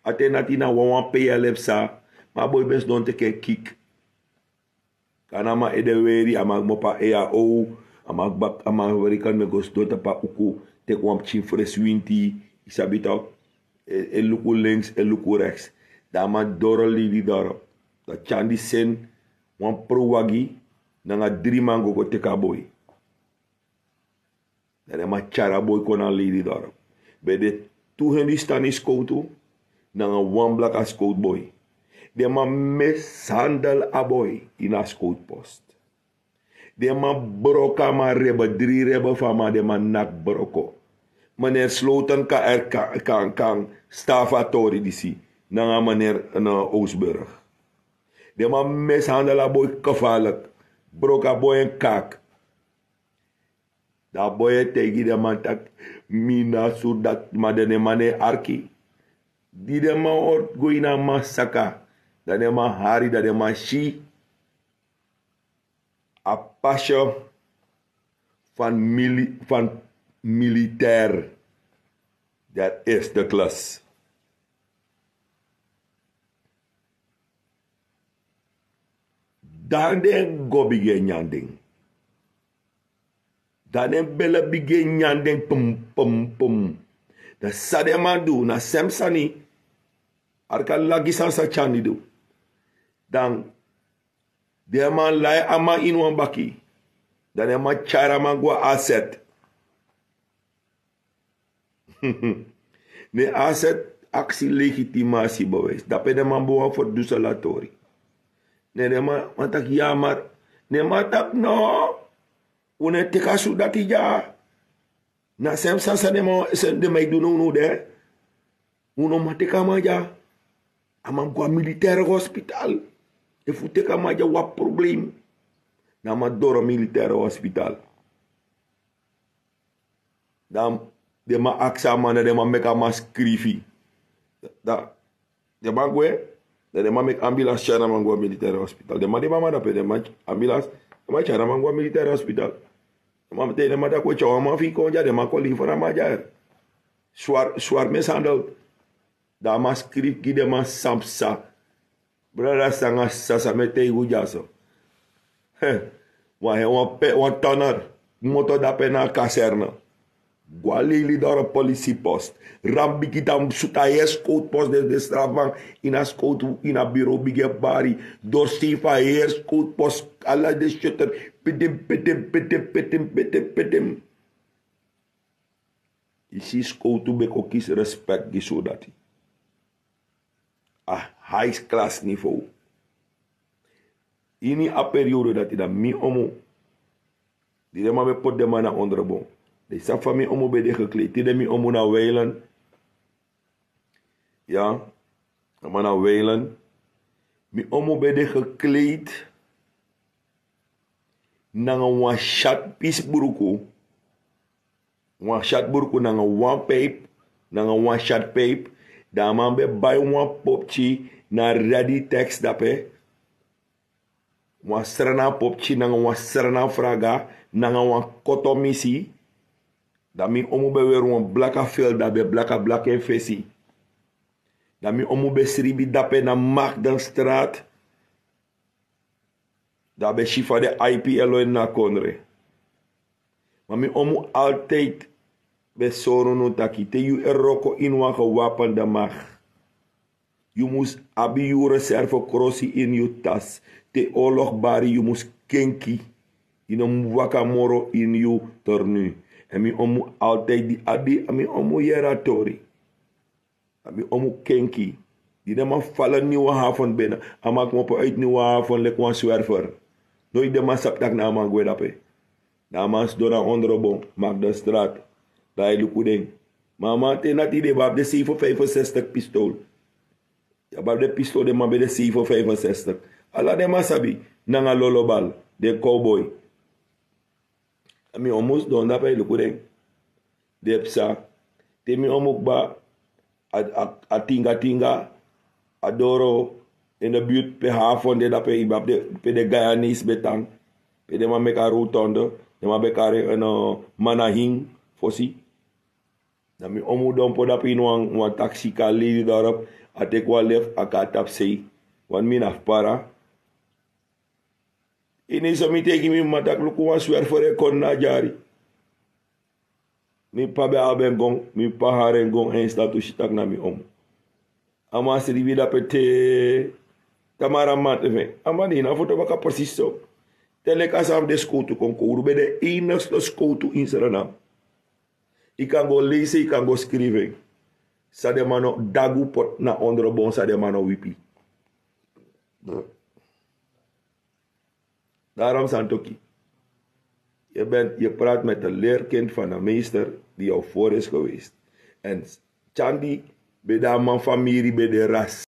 A ten dati na wan wan pei a lepsa, ma a boi ben sidon teki en kik. Kan a man ede weri, a man kmopo a ei a ow, a man bak, a man weri kan mi go sidon tapu a uku, teki wan pikin fresi winti, yu sabi toch, e, e luku links, e luku rechts. Dan a man doro lei di dorp. Dan a tyari di seni, wan prowagi, nanga dri man go go teki a boi. Dan den man tyari a boi kon na lei di dorp. Ben de tu Hindustani skowtu, nanga wan blaka skowtboi. Den man mishandel a boi ini a skowtpost. Den man broko a man ribben, dri ribben fu a man, den man naki broko. Meneer Sloten kan er, kan, kan, kan stafu a tori disi, nanga meneer, eh, Oosburg. Den man mishandel a boi gevaarlijk. Broko a boi en kak. Dan a boi e taigi den man taki, mi na sudati, ma den man no e arki. Di den man o go ini a man saka, dan den man hari, dan den man si a pasje van mili-, van militair der eerste klas. Dan den go bigin e nyan den. Dan den bele bigin e nyan den pum, pum, pum. Dan san den man du, na sem sani, arki a lagi san san Tyandi du. Dan den man lai a man ini wan baki. Dan den man tyari a man go na A Z. Ne A Z aksi legitimatiebewijs. Dape den man bo wan ferdusel a tori. Ne den man, man taki ya, ma den man taki no. Un no e teki a sudati dya. Na sem sani san den man, san den man e du now now de. Un no man teki a man dya. A man go na militaire hospital. Efu un teki a man dya, wan probleem. Na a man doro militaire hospital. Dan den man aksi a man, dan den man meki a man skrifi. Dan den man gwe, dan den man meki ambulance tyari a man go na militaire hospital. Den man di mama dape, den man ambulance, den man tyari a man go na militaire hospital. Den man, te den man taki we tyari wan man fu yu kon dya, den man kon lever a man dya. Zwaar, zwaar mishandeld. Dan a man skrifi gi den man san psa. Brada, san a sisa, san mi e taigi un dyaso. He, wan, he, wan pe, wan toner. Moto dape na a kaserne. Go na Lelydorp polisiepost. Ram bigin dan sutu a heri skowtupost, den, den strafman ini a skowtu, ini a bureau bigin e bari. Dorsteen fu a heri skowtupost, ala den shutter. Pitim, pitim, pitim, pitim, pitim, pitim. Yu si, skowtu ben kon kisi respect gi sudati. A high class niveau. Ini a periode dati, dan mi omu, di den man ben poti den man na onderbon, den sabi fa mi omu ben de gekleed. Tide mi omu na Weilen. Ya, a man na Weilen. Mi omu ben de gekleed nanga wan syat pisi bruku. Wan syat bruku nanga wan pijp, nanga wan syat pijp. Dan a man ben bai wan popki na ready text dape. Wan srana popki nanga wan srana fraga nanga wan kotomisi. Dan mi omu ben weri wan blaka fel dan ben blaka blaka en fesi. Dan mi omu ben sribi dape na Magdenstraat. Dan ben si fa den I P L O ini a kondre. Ma mi omu altijd ben sori unu taki te yu e wroko ini wan gewapende macht, yu mus abi yu reserve krosi ini yu tas. Te oorlog bari yu mus kenki. Yu no mus waka moro ini yu ternu. En mi omu altijd di abi a mi omu yere a tori. A mi omu kenki. Di den man fala niwa hafon bena, a man kmopo uit niwa hafon leki wan swerfer. Noit den man sabi tak' na a man gwe dape. Na a man sidon na ondro bon, Magdenstraat. Dan a e luku den. Ma a man te nati den ben abi den seifen vijfensestig pistol. Ya ben abi den pistol den man ben de seifen vijfensestig. Ala den man sabi nanga lolobal, den cowboy. A mi omu sidon dape e luku den. Den psa. Te mi omu kba a tinga tinga a doro, ini de buurt pe hafon de dape yu ben abi de pe den gayanis ben tan. Pe den man meki a rotonde, den man ben kari en man na hin fosi. Dan mi omu dompo dape ini wan taksi kari lady dorp. A teki wan lef a kari tapu sei. Wan mi na fu para. Ini so mi teki mi mama tak' luku wan swerfer e kon na a dyari. Mi p'pa ben abi en gon, mi p'pa hari en gon en statu si tak' na mi omu. A man sribi dape te tamara man te fen a man de ini a foto baka presis so. Te leki a san fu den skowtu kon kowru ben de enigste skowtu ini sranam. Yu kan go leisi yu kan go skrifi en. San den man no dagu poti na ondro bon san den man no wipi. Darom santoki. Ye ben ye prati met en leerkind van de meester di jou voor is geweest. En tyandi ben de a man famiri ben de ras.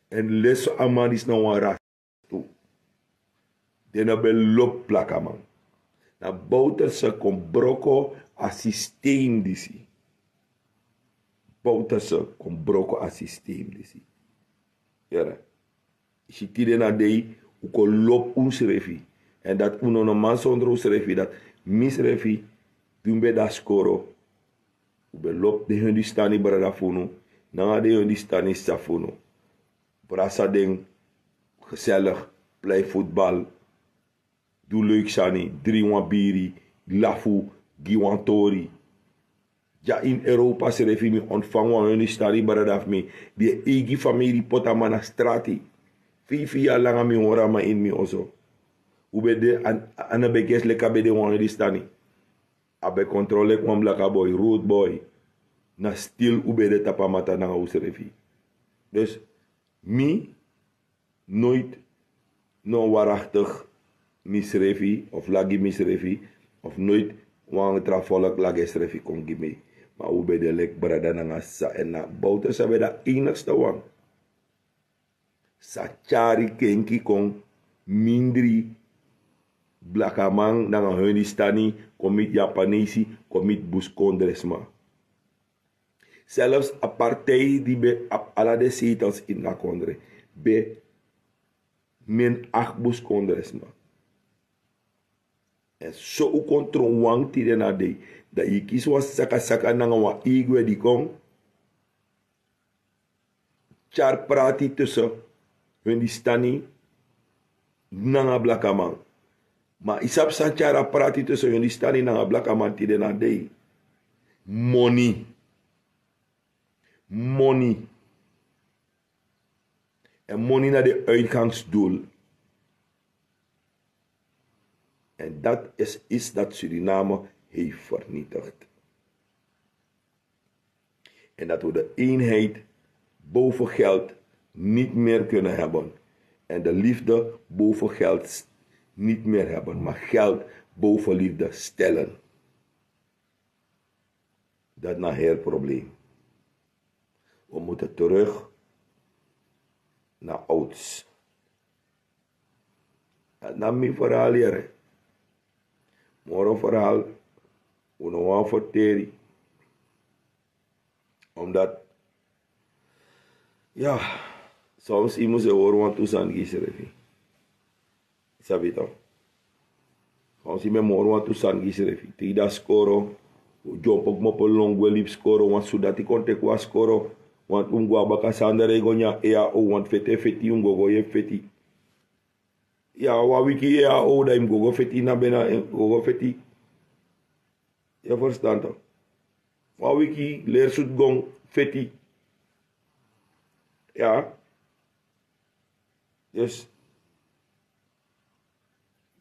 En leso a man disi na wan ras tu. Den no ben lobi blakaman. Na bowterse kon broko a systeem disi. Bowterse kon broko a systeem disi. Yere. Yu si tide na dei un kon lobi unsrefi. Èn dati un no no man sondro unsrefi dati misrefi di un ben de a skoro. Un ben lobi den hindustani brada fu unu nanga den hindustani sisa fu unu. Brasa den geseligi plei futbal. Du leuk sani dringi wan biri lafu gi wan tori. Dya ini europa srefi mi ontfangi wan hindustani brada fu mi di e eigi famiri poti a man na strati. Feifi yari langa mi hori a man ini mi oso. Un ben de a no ben gesi leki a ben de wan hindustani. A ben kontrol leki wan blaka boi road boi. Na stil un ben de tapu a mata nanga unsrefi. Dus mi noit no waraktik misrefi of lagi misrefi of noit wan tra volk lagi srefi kon gi mi. Ma un ben de leki brada nanga sisa èn na bowter san ben de a enigste wan. Sa tyari kenki kon mindri blakaman nanga hindustani kon miti yapanesi kon miti buskondresma. Selfs a partij di ben abi ala den setels ini a kondre ben min akti buskondresma. Èn so un kon tron wan tide na dei dan yu kisi wan sakasaka nanga wan igwe di kon tyari prati tusu hindustani nanga blakaman. Ma yu sabi san tyari a prati tusu hindustani nanga blakaman tide na dei. Moni. Moni. Èn moni na den uitgangsdoel. Èn dati is isi dati suriname heifti vernietigd. En dat we de eenheid boven geld niet meer kunnen hebben en de liefde boven geld niet meer hebben, maar geld boven liefde stellen. Dat is een heel probleem. We moeten terug naar ouds. Na mi verhaal yere. Moro verhaal. Un no wan verteri. Omdat Ya, soms yu mus e hori wantu sani gi yusrefi. Sabi to. Soms yu mus e hori wantu sani gi yusrefi. Te yu de na skoro, dyompo kmopo lon gwe libi skoro, wantu sudati kon teki wan skoro, wantu un go na baka sandra e go nyan e a o, wantu feti e feti, un go go yepi feti. Ya, wan wiki e a o, dan yu mus go go feti na bena, eh, go go feti. Yu e ferstan to. Wan wiki leri sutu gon feti. Ya. Dus,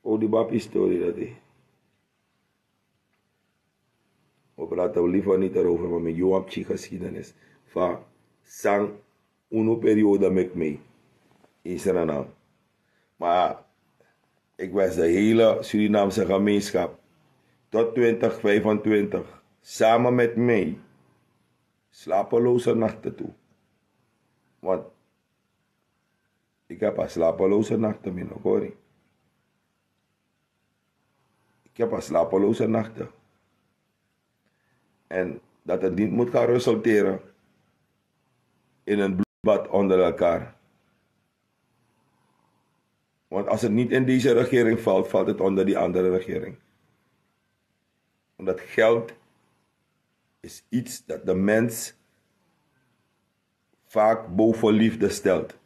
o di bapi stori dati. O prati liever niet erover, maar met Johan Pchi geschiedenis. Fa san unu periode meki mi in Sranan. Maar ik wens de hele Surinaamse gemeenschap tot twintig vijfentwintig samen met mij slapeloze nachten toe. Want ik heb al slapeloze nachten, mi no kori. Ik heb al slapeloze nachten. En dat het niet moet gaan resulteren in een bloedbad onder elkaar. Want als het niet in deze regering valt, valt het onder die andere regering. Omdat geld is iets dat de mens vaak boven liefde stelt.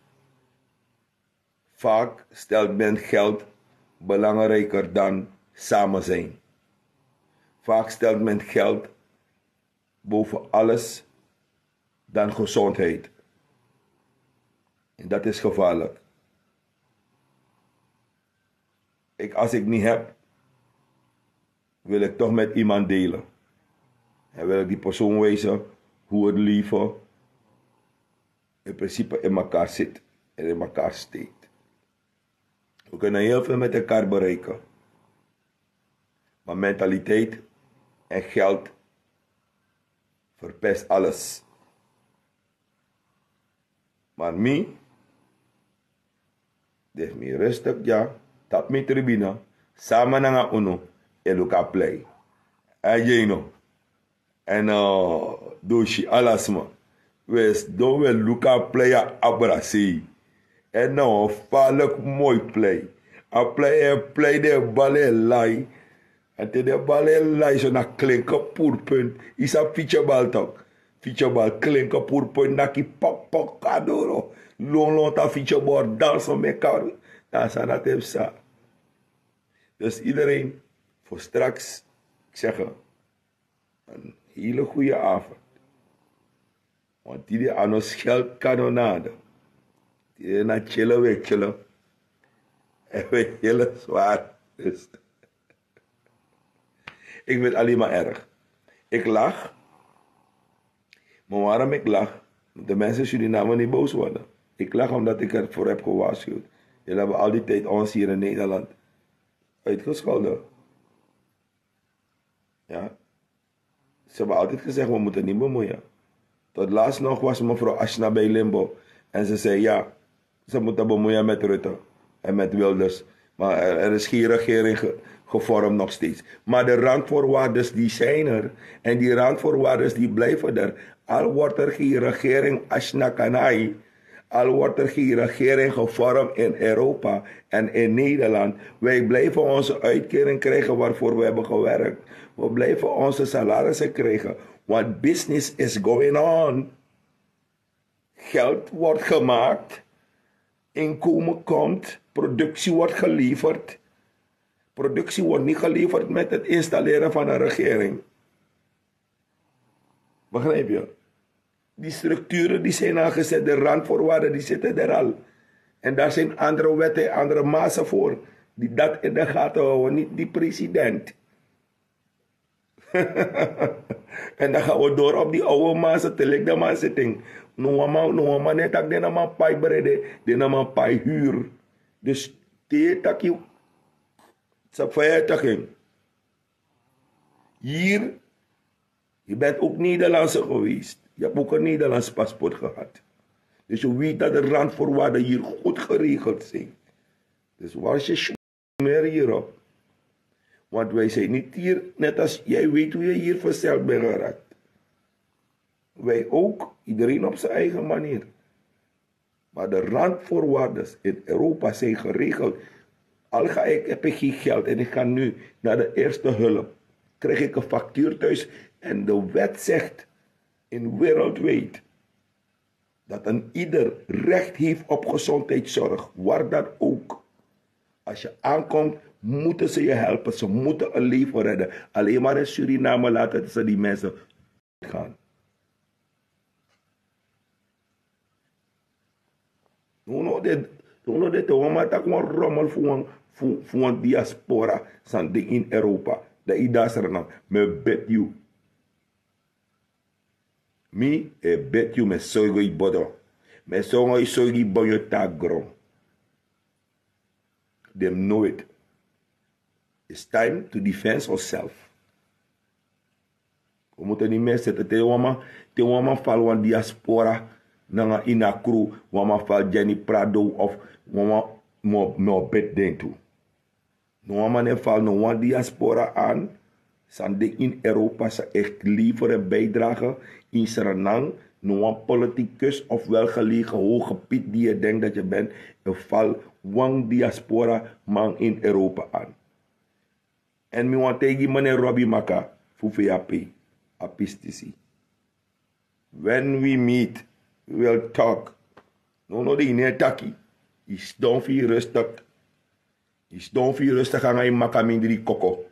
Vaak stelt men geld belangrijker dan samen zijn. Vaak stelt men geld boven alles dan gezondheid. En dat is gevaarlijk. Ik, als ik niet heb, wil ik toch met iemand delen. En wil ik die persoon wijzen hoe het leven in principe in elkaar zit en in elkaar steekt. We kunnen heel veel met elkaar bereiken. Maar mentaliteit en geld verpest alles. Maar mi, def mi rustig, ja, tap mi tribuna, sama nanga unu, e luka plei. Ajeno. En, uh, doshi alasma. We sidon we luka plei a abrasei. En na wan falek moi plei. A plei e plei de bal e lai. En te de bal e lai so na klinke purpunt. Isa fietsbal tok. Fietsbal klinke purpunt naki pok pok kadoro. Lon lon ta fietsbal dansen mekaar. Dan sana te psa. Dus iedereen voor straks zeggen een hele goede avond. Want die, die aan ons geld kanonade. Die na chillen, we chillen. En we chillen zwaar. Dus ik vind het alleen maar erg. Ik lach. Maar waarom ik lach? De mensen in Suriname niet boos worden. Ik lach omdat ik ervoor heb gewaarschuwd. Jullie hebben al die tijd ons hier in Nederland uitgescholden. Ja. Ze hebben altijd gezegd: we moeten niet bemoeien. Tot laatst nog was mevrouw Ashna bij Limbo. En ze zei: ja, ze moeten bemoeien met Rutte en met Wilders. Maar er, er is geen regering ge- gevormd nog steeds. Maar de randvoorwaarden die zijn er. En die randvoorwaarden die blijven er. Al wordt er geen regering Ashna Kanai. Al wordt er geen regering gevormd in Europa en in Nederland. Wij blijven onze uitkering krijgen waarvoor we hebben gewerkt. We blijven onze salarissen krijgen. Want business is going on. Geld wordt gemaakt. Inkomen komt. Productie wordt geleverd. Productie wordt niet geleverd met het installeren van een regering. Begrijp je? Die structuren die zijn al gezet, de randvoorwaarden die zitten er al. En daar zijn andere wetten en andere mazen voor die dat in de gaten houden, niet die president. En dan gaan we door op die oude mazen, te lik de man zitting. No wan man, no wan man net tak den na man pai brede, den na man pai huur. Dus te taki, sa faya taking. Hier, je bent ook Nederlandse geweest. Je hebt ook een Nederlands paspoort gehad. Dus je weet dat de randvoorwaarden hier goed geregeld zijn. Dus waar je meer hierop. Want wij zijn niet hier, net als jij weet hoe je hier verzeld bent geraakt. Wij ook, iedereen op zijn eigen manier. Maar de randvoorwaarden in Europa zijn geregeld. Al ga ik, heb ik geen geld en ik ga nu naar de eerste hulp, krijg ik een factuur thuis. En de wet zegt in wereldwijd dat een ieder recht heeft op gezondheidszorg, waar dan ook. Als je aankomt, moeten ze je helpen. Ze moeten een leven redden. Alleen maar in Suriname laten ze die mensen gaan. No, no, de, no, no, de te wan man taki wan rommel fu wan, fu, fu wan diaspora, san de in Europa. Dan yu dasi na, mi e begi yu. Mi e begi yu, mi e sorgu yu bodo. Mi e sorgu yu, sorgu yu bonyo taki gron. Dem no it. It's time to defend ourselves. We moeten niet meer zitten. Te wan man, te wan man fal wan diaspora nanga ini a kru, wan man fal Jenny Prado of wan man mo, mo bet den tu. No wan man e fal no wan diaspora aan. San de in Europa, san echt leveren bijdrage in Sranan. No wan politicus of welgelegen hoge piet die je denkt dat je bent, e fal wan diaspora man in Europa aan. En mi wan taigi meneer Robbie Maka fu V A P, a pistisi. When we meet, we will talk. No, no, de yu no e taki. Yu sidon fu yu rustig. Yu sidon fu yu rustig anga yu maka mindri koko.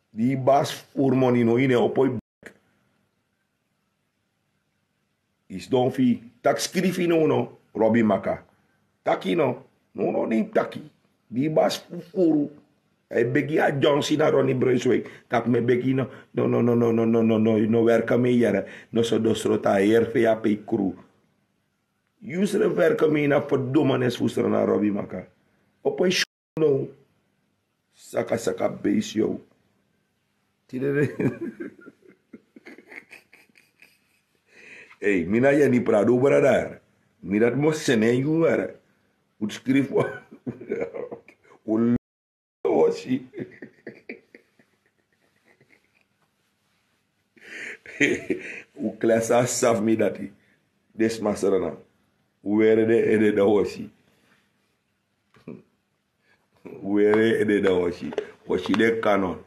Di yu basi furu moni, no, yu no e opo yu bek. Yu sidon fu yu, taki skrifi no, no, Robbie Maka. Taki no, no, no, den taki. Di yu basi furu. A e begi a Johnson na Ronnie Brunswijk. Taki mi e begi no, no, no, no, no, no, no, no, no, no, werken mi yere. No so dosrota a heri V A P kru. Yu srefi werken mi na verdoemenis fu Sranan, Robbie Maka. Opo yu no. Saka saka beisi yu. Tide de. Ei, mi na Jenny Prado, brada. Mi dati mus seni yu, were. Un skrifi wan. Un hosi. Un klesa safu mi dati. Den sma Sranan. Un weri den ede dan hosi. Weri ede dan hosi. Hosi den kanon.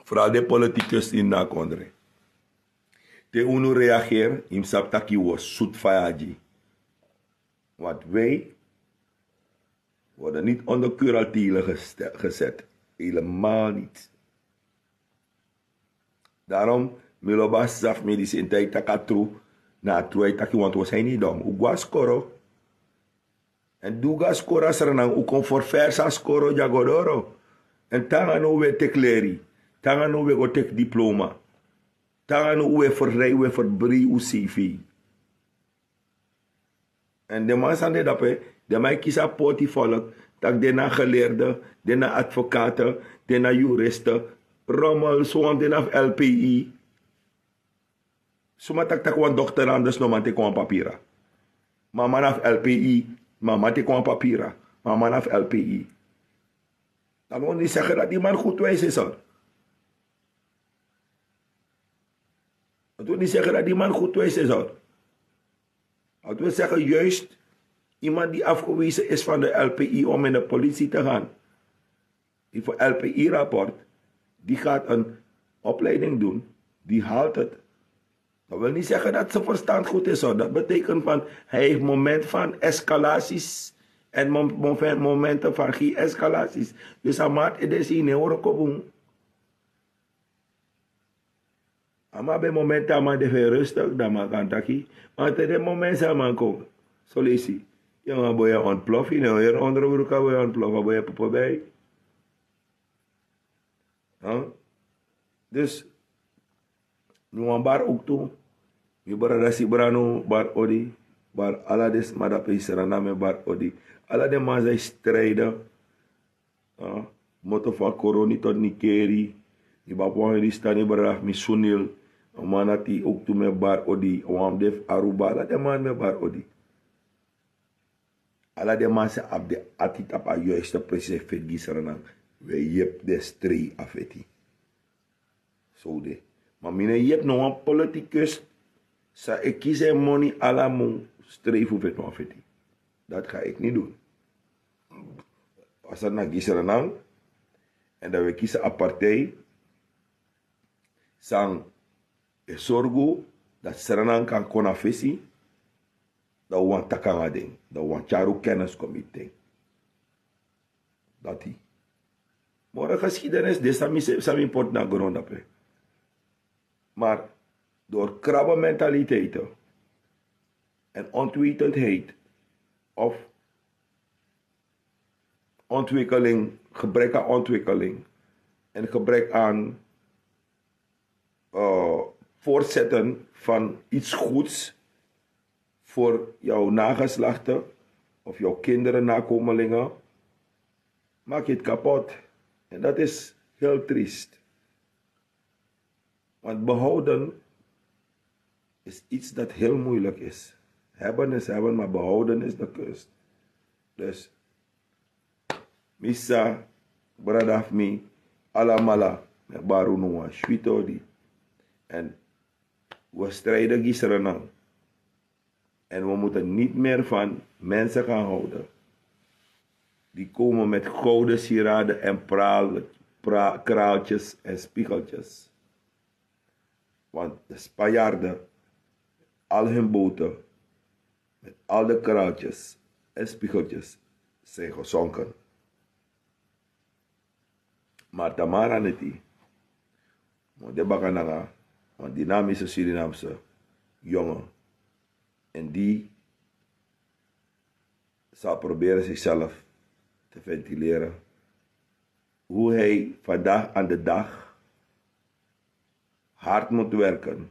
Vooral den politicus ini a kondre. Te unu reageri, yu mus sabi taki yu o sutu faya gi. Want wij worden niet onder curatele geste-, gezet. Helemaal niet. Daarom, mi lobi a sisa fu mi disi, en te a e taki a tru, na a tru a e taki, want wi o saini dom. Un go a skoro. En di un go a skoro a Sranan, un kon ferversi a skoro dya go doro. En te nanga now un e teki leri. Te nanga now un e go teki diploma. Te nanga now un e ferrei, un e ferbrei un C V. En den man san de dape, den man e kisi a poti folk, taki den na geleerde, den na advokate, den na juriste, rommel, so wan den na fu L P I. Suma taki taki wan dokter anders no man teki wan papira. Ma a man na fu L P I, ma a man teki wan papira, ma a man na fu L P I. Dan wi o ni segi dati di man goed wijs is, hoor. Dat wil niet zeggen dat die man goed wijs is, hoor. Dat wil zeggen, juist iemand die afgewezen is van de L P I om in de politie te gaan, die voor L P I-rapport, die gaat een opleiding doen, die haalt het. Dat wil niet zeggen dat zijn verstand goed is, hoor. Dat betekent van, hij heeft moment van escalaties en mom-, mom-, momenten van geen escalaties. Dus a man, het is hier niet horen komen. A man ben momenti a man de fu en rustig, dan a man kan taki. Ma te den momenti san a man kon, son leisi, yu man, a boi e ontplof, yu no yere onderbroek a boi e ontplof, a boi e popo bij. Huh? Dus, mi wani bari ook tu, mi brada Sibrano, bari odi, bari ala den sma dape ini Sranan, mi e bari odi. Ala den man san e strijden. Ah, moto fu a Koroni tot Nikeri. Mi bapu wan Hindustani brada fu mi, Sunil. A man dati ook tu, mi e bari odi. A wan de fu Aruba, ala den man mi e bari odi. Ala den man san abi den ati tapu a juiste presi fu feti gi Sranan, wi e yepi den strei a feti. So de. Maar mi no yepi no wan politicus san e kisi en moni ala mun strei fu feti wan feti. Dat ga ik niet doen. Als er na gi Sranan en dan we kisi a partij san e sorgu dat Sranan kan kon na fesi, dan we wan taki nanga den, dan we wan tyari un kennis kon miti den. Dati. Moro geschiedenis de san mi se- san mi poti na gron dape. Maar door krabbenmentaliteiten en onwetendheid of ontwikkeling, gebrek aan ontwikkeling en gebrek aan eh, voortzetten van iets goeds voor jouw nageslachten of jouw kinderen, nakomelingen, maak je het kapot. En dat is heel triest. Want behouden is iets dat heel moeilijk is. Hebben is hebben, maar behouden is de kunst. Dus, misa, brada fu mi, alamala, mi e bari unu wan switi odi. En we strijden gi Sranan. En we moeten niet meer van mensen gaan houden die komen met gouden sieraden en praal, pra- kraaltjes en spiegeltjes. Want de Spanjaarden, al hun boten, met al de kraaltjes en spiegeltjes, zijn gezonken. Maar Tamara Neti, want de bakananga, want dynamische Surinaamse jongen, en die zal proberen zichzelf te ventileren. Hoe hij vandaag aan de dag hard moet werken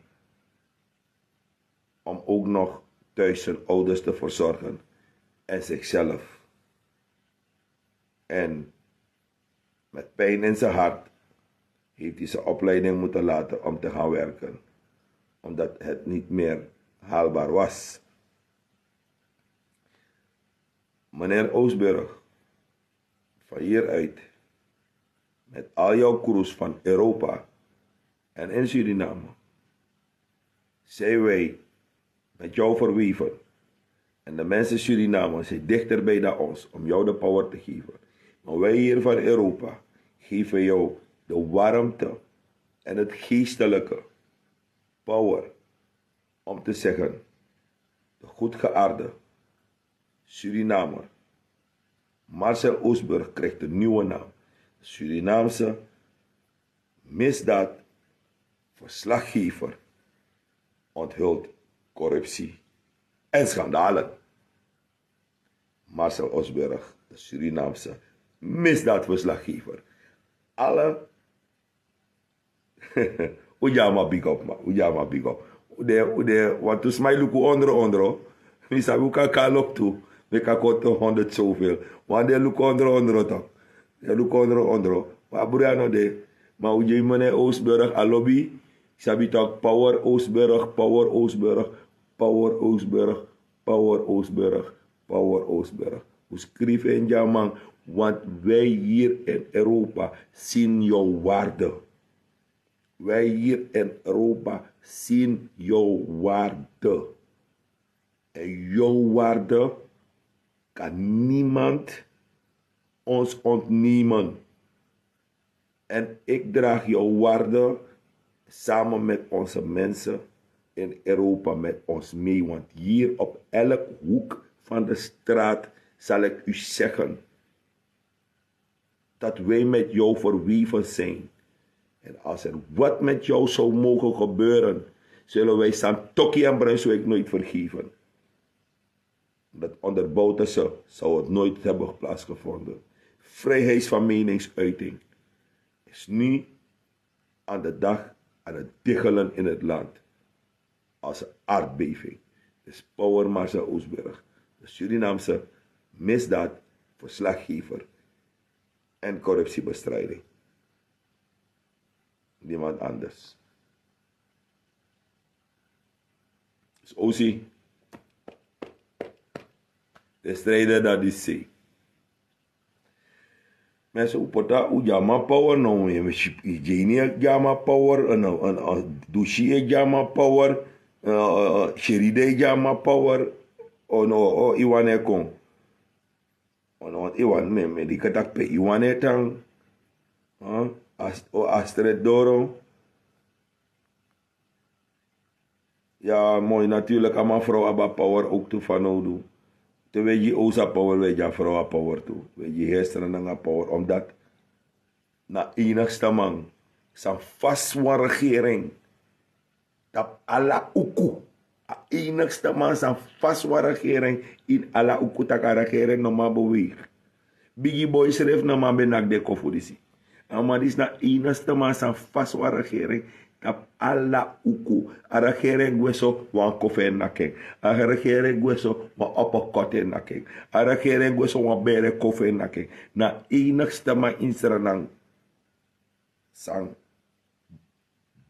om ook nog thuis zijn ouders te verzorgen en zichzelf. En met pijn in zijn hart heeft hij zijn opleiding moeten laten om te gaan werken, omdat het niet meer haalbaar was. Meneer Oosburg, van hieruit, met al jouw crews van Europa en in Suriname, zijn wij met jou verweven. En de mensen in Suriname zijn dichterbij dan ons om jou de power te geven. Maar wij hier van Europa geven jou de warmte en het geestelijke power om te zeggen: de goedgeaarde Surinamer Marcel Oosburg krijgt een nieuwe naam. De Surinaamse misdaadverslaggever onthult corruptie en schandalen. Marcel Oosburg, de Surinaamse misdaadverslaggever. Alle Ujama big up, man. Ujama big up. Ude, ude, want to smai luku ondro, ondro. Mi sabi u kan kalok tu. Mi kan koto honderd zoveel. Want de luku ondro, ondro toch. De luku ondro, ondro. Maar broer, no de. Maar ujai mene Oosburg, a lobby. Sabi toch, power Oosburg, power Oosburg, power Oosburg, power Oosburg, power Oosburg. We schrijven in Jaman, want wij hier in Europa zien jouw waarde. Wij hier in Europa zien jouw waarde. En jouw waarde kan niemand ons ontnemen. En ik draag jouw waarde samen met onze mensen in Europa met ons mee. Want hier op elk hoek van de straat zal ik u zeggen dat wij met jou verweven zijn. En als er wat met jou zou mogen gebeuren, zullen wij Santokki en Brunswijk nooit vergeven. Dat onder Bouterse zou het nooit hebben plaatsgevonden. Vrijheid van meningsuiting is nu aan de dag aan het diggelen in het land. Als een aardbeving. Dus Power Marcel Oosburg, de Surinaamse misdaadverslaggever en corruptiebestrijding. Niemand anders. Dus Osi, de strijder dat is C. Mensen, u pota u jama power no, mi mi sip i jeni e jama power, en en dushi e jama power, sheride e jama power, o no o iwan e kon. O no iwan me me di katak pe iwan e tan. O astret doro. Ya moi natuurlik a man frow abi a power ook tu fanowdu. Te we gi osa power we gi a frow a power tu, we gi hestra nanga power omdat na enigste man san fas wan regering. Tapu ala uku a enigste man san fas wan regering. Ini ala uku tak' a regering no man beweeg. Bigi boi srefi no man ben naki den kofu disi. A man disi na enigste man san fas wan regering. Tapu ala uku a regering gwe so wan kofu e naki en. A regering gwe so wan opo kotu e naki en. A regering gwe so wan bere kofu e naki en. Na enigste man ini sranan san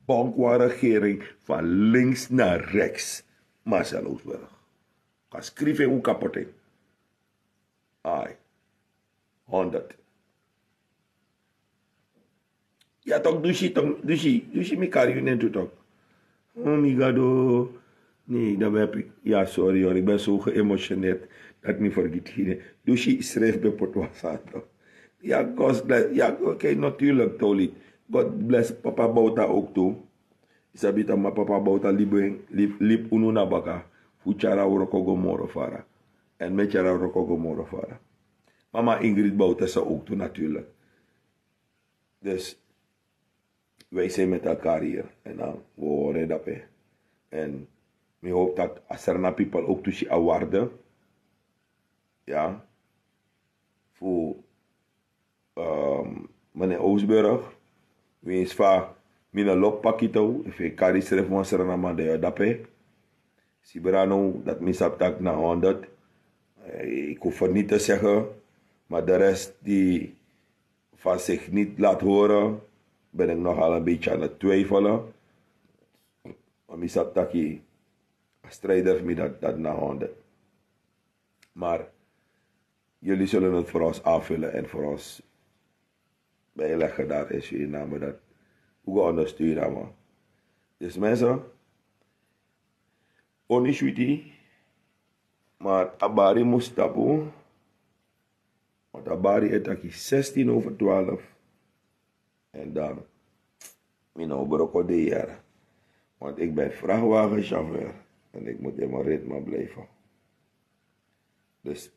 bonk wan regering van links na reks. Marcel Oosberg kan skrifi en un kapot en. Ai. Honderd. Ya tok dusi tok dusi dusi mi kari yu nen tu tok. O mi gado. Ni dan ben heb ik ya sorry hori ik ben so geemotioneerd dat ik ni vergiti hini. Dusi sref ben potwasa tok. Ya gos bless ya oke. Natuurlik toli. God bless papa bouta ook tu. Isabita ma papa bouta libi libi unu na baka. Fu tyara wroko go moro fara. En me tyara wroko go moro fara. Mama ingrid bouta sa ook tu natuurlik. Dus wij zijn met elkaar hier en dan we horen dat we en mi hoop dat asserna people ook tusi a waarde. Ya. Fu mene oosburg. Wins fa mi na lok pakito efu e kari srefi wan srana man dan yu a dape. Sibra no dat mi sabi taki na honderd. Ik hoef het niet te zeggen. Maar de rest die van zich niet laat horen, ben ik nogal een beetje aan het twijfelen. Maar mi sabi taki a strijder fu mi dat dat na honderd. Maar jullie zullen het voor ons aanvullen en voor ons bijleggen daar in Suriname dat we gaan ondersteunen man. Dus mensen, oni switi. Maar abari mustapu. Want abari e taki zestien over twaalf. En dan mi no broko de yara. Want ik ben vrachtwagenchauffeur en ik moet in mijn ritme blijven. Dus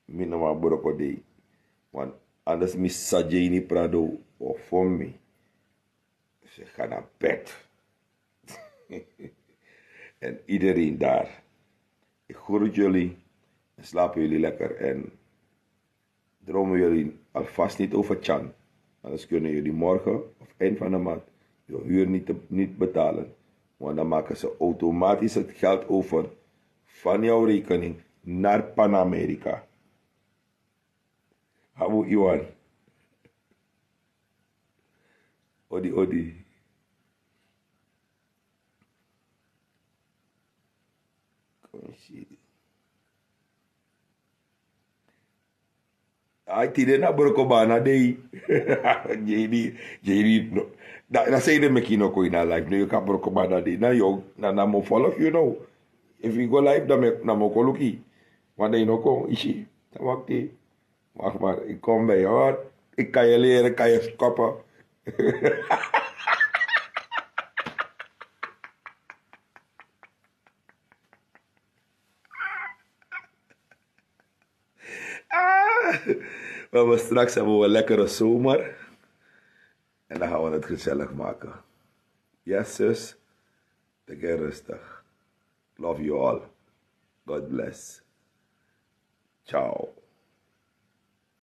mi no man broko de. Want anders mi sa jeni prado of for mi. Ze gaan naar bed. En iedereen daar. Ik groet jullie en slapen jullie lekker en dromen jullie alvast niet over Tjan. Anders kunnen jullie morgen of eind van de maand je huur niet, niet betalen. Want dan maken ze automatisch het geld over van jouw rekening naar Panamerika. Abu Iwan. Odi odi. Kon si. Ai tide na broko bana dei. J D, J D no. Da da sei de meki no ko ina life no yu ka broko bana dei na yo na na mo follow you know. If you go life da me na mo ko luki. Wan dei no ko isi. Da wakti. Wacht maar, ik kom bij je hoor. Ik kan je leren, kan je schoppen. Ah, we hebben straks hebben we een lekkere zomer. En dan gaan we het gezellig maken. Yes, zus. Take it rustig. Love you all. God bless. Ciao.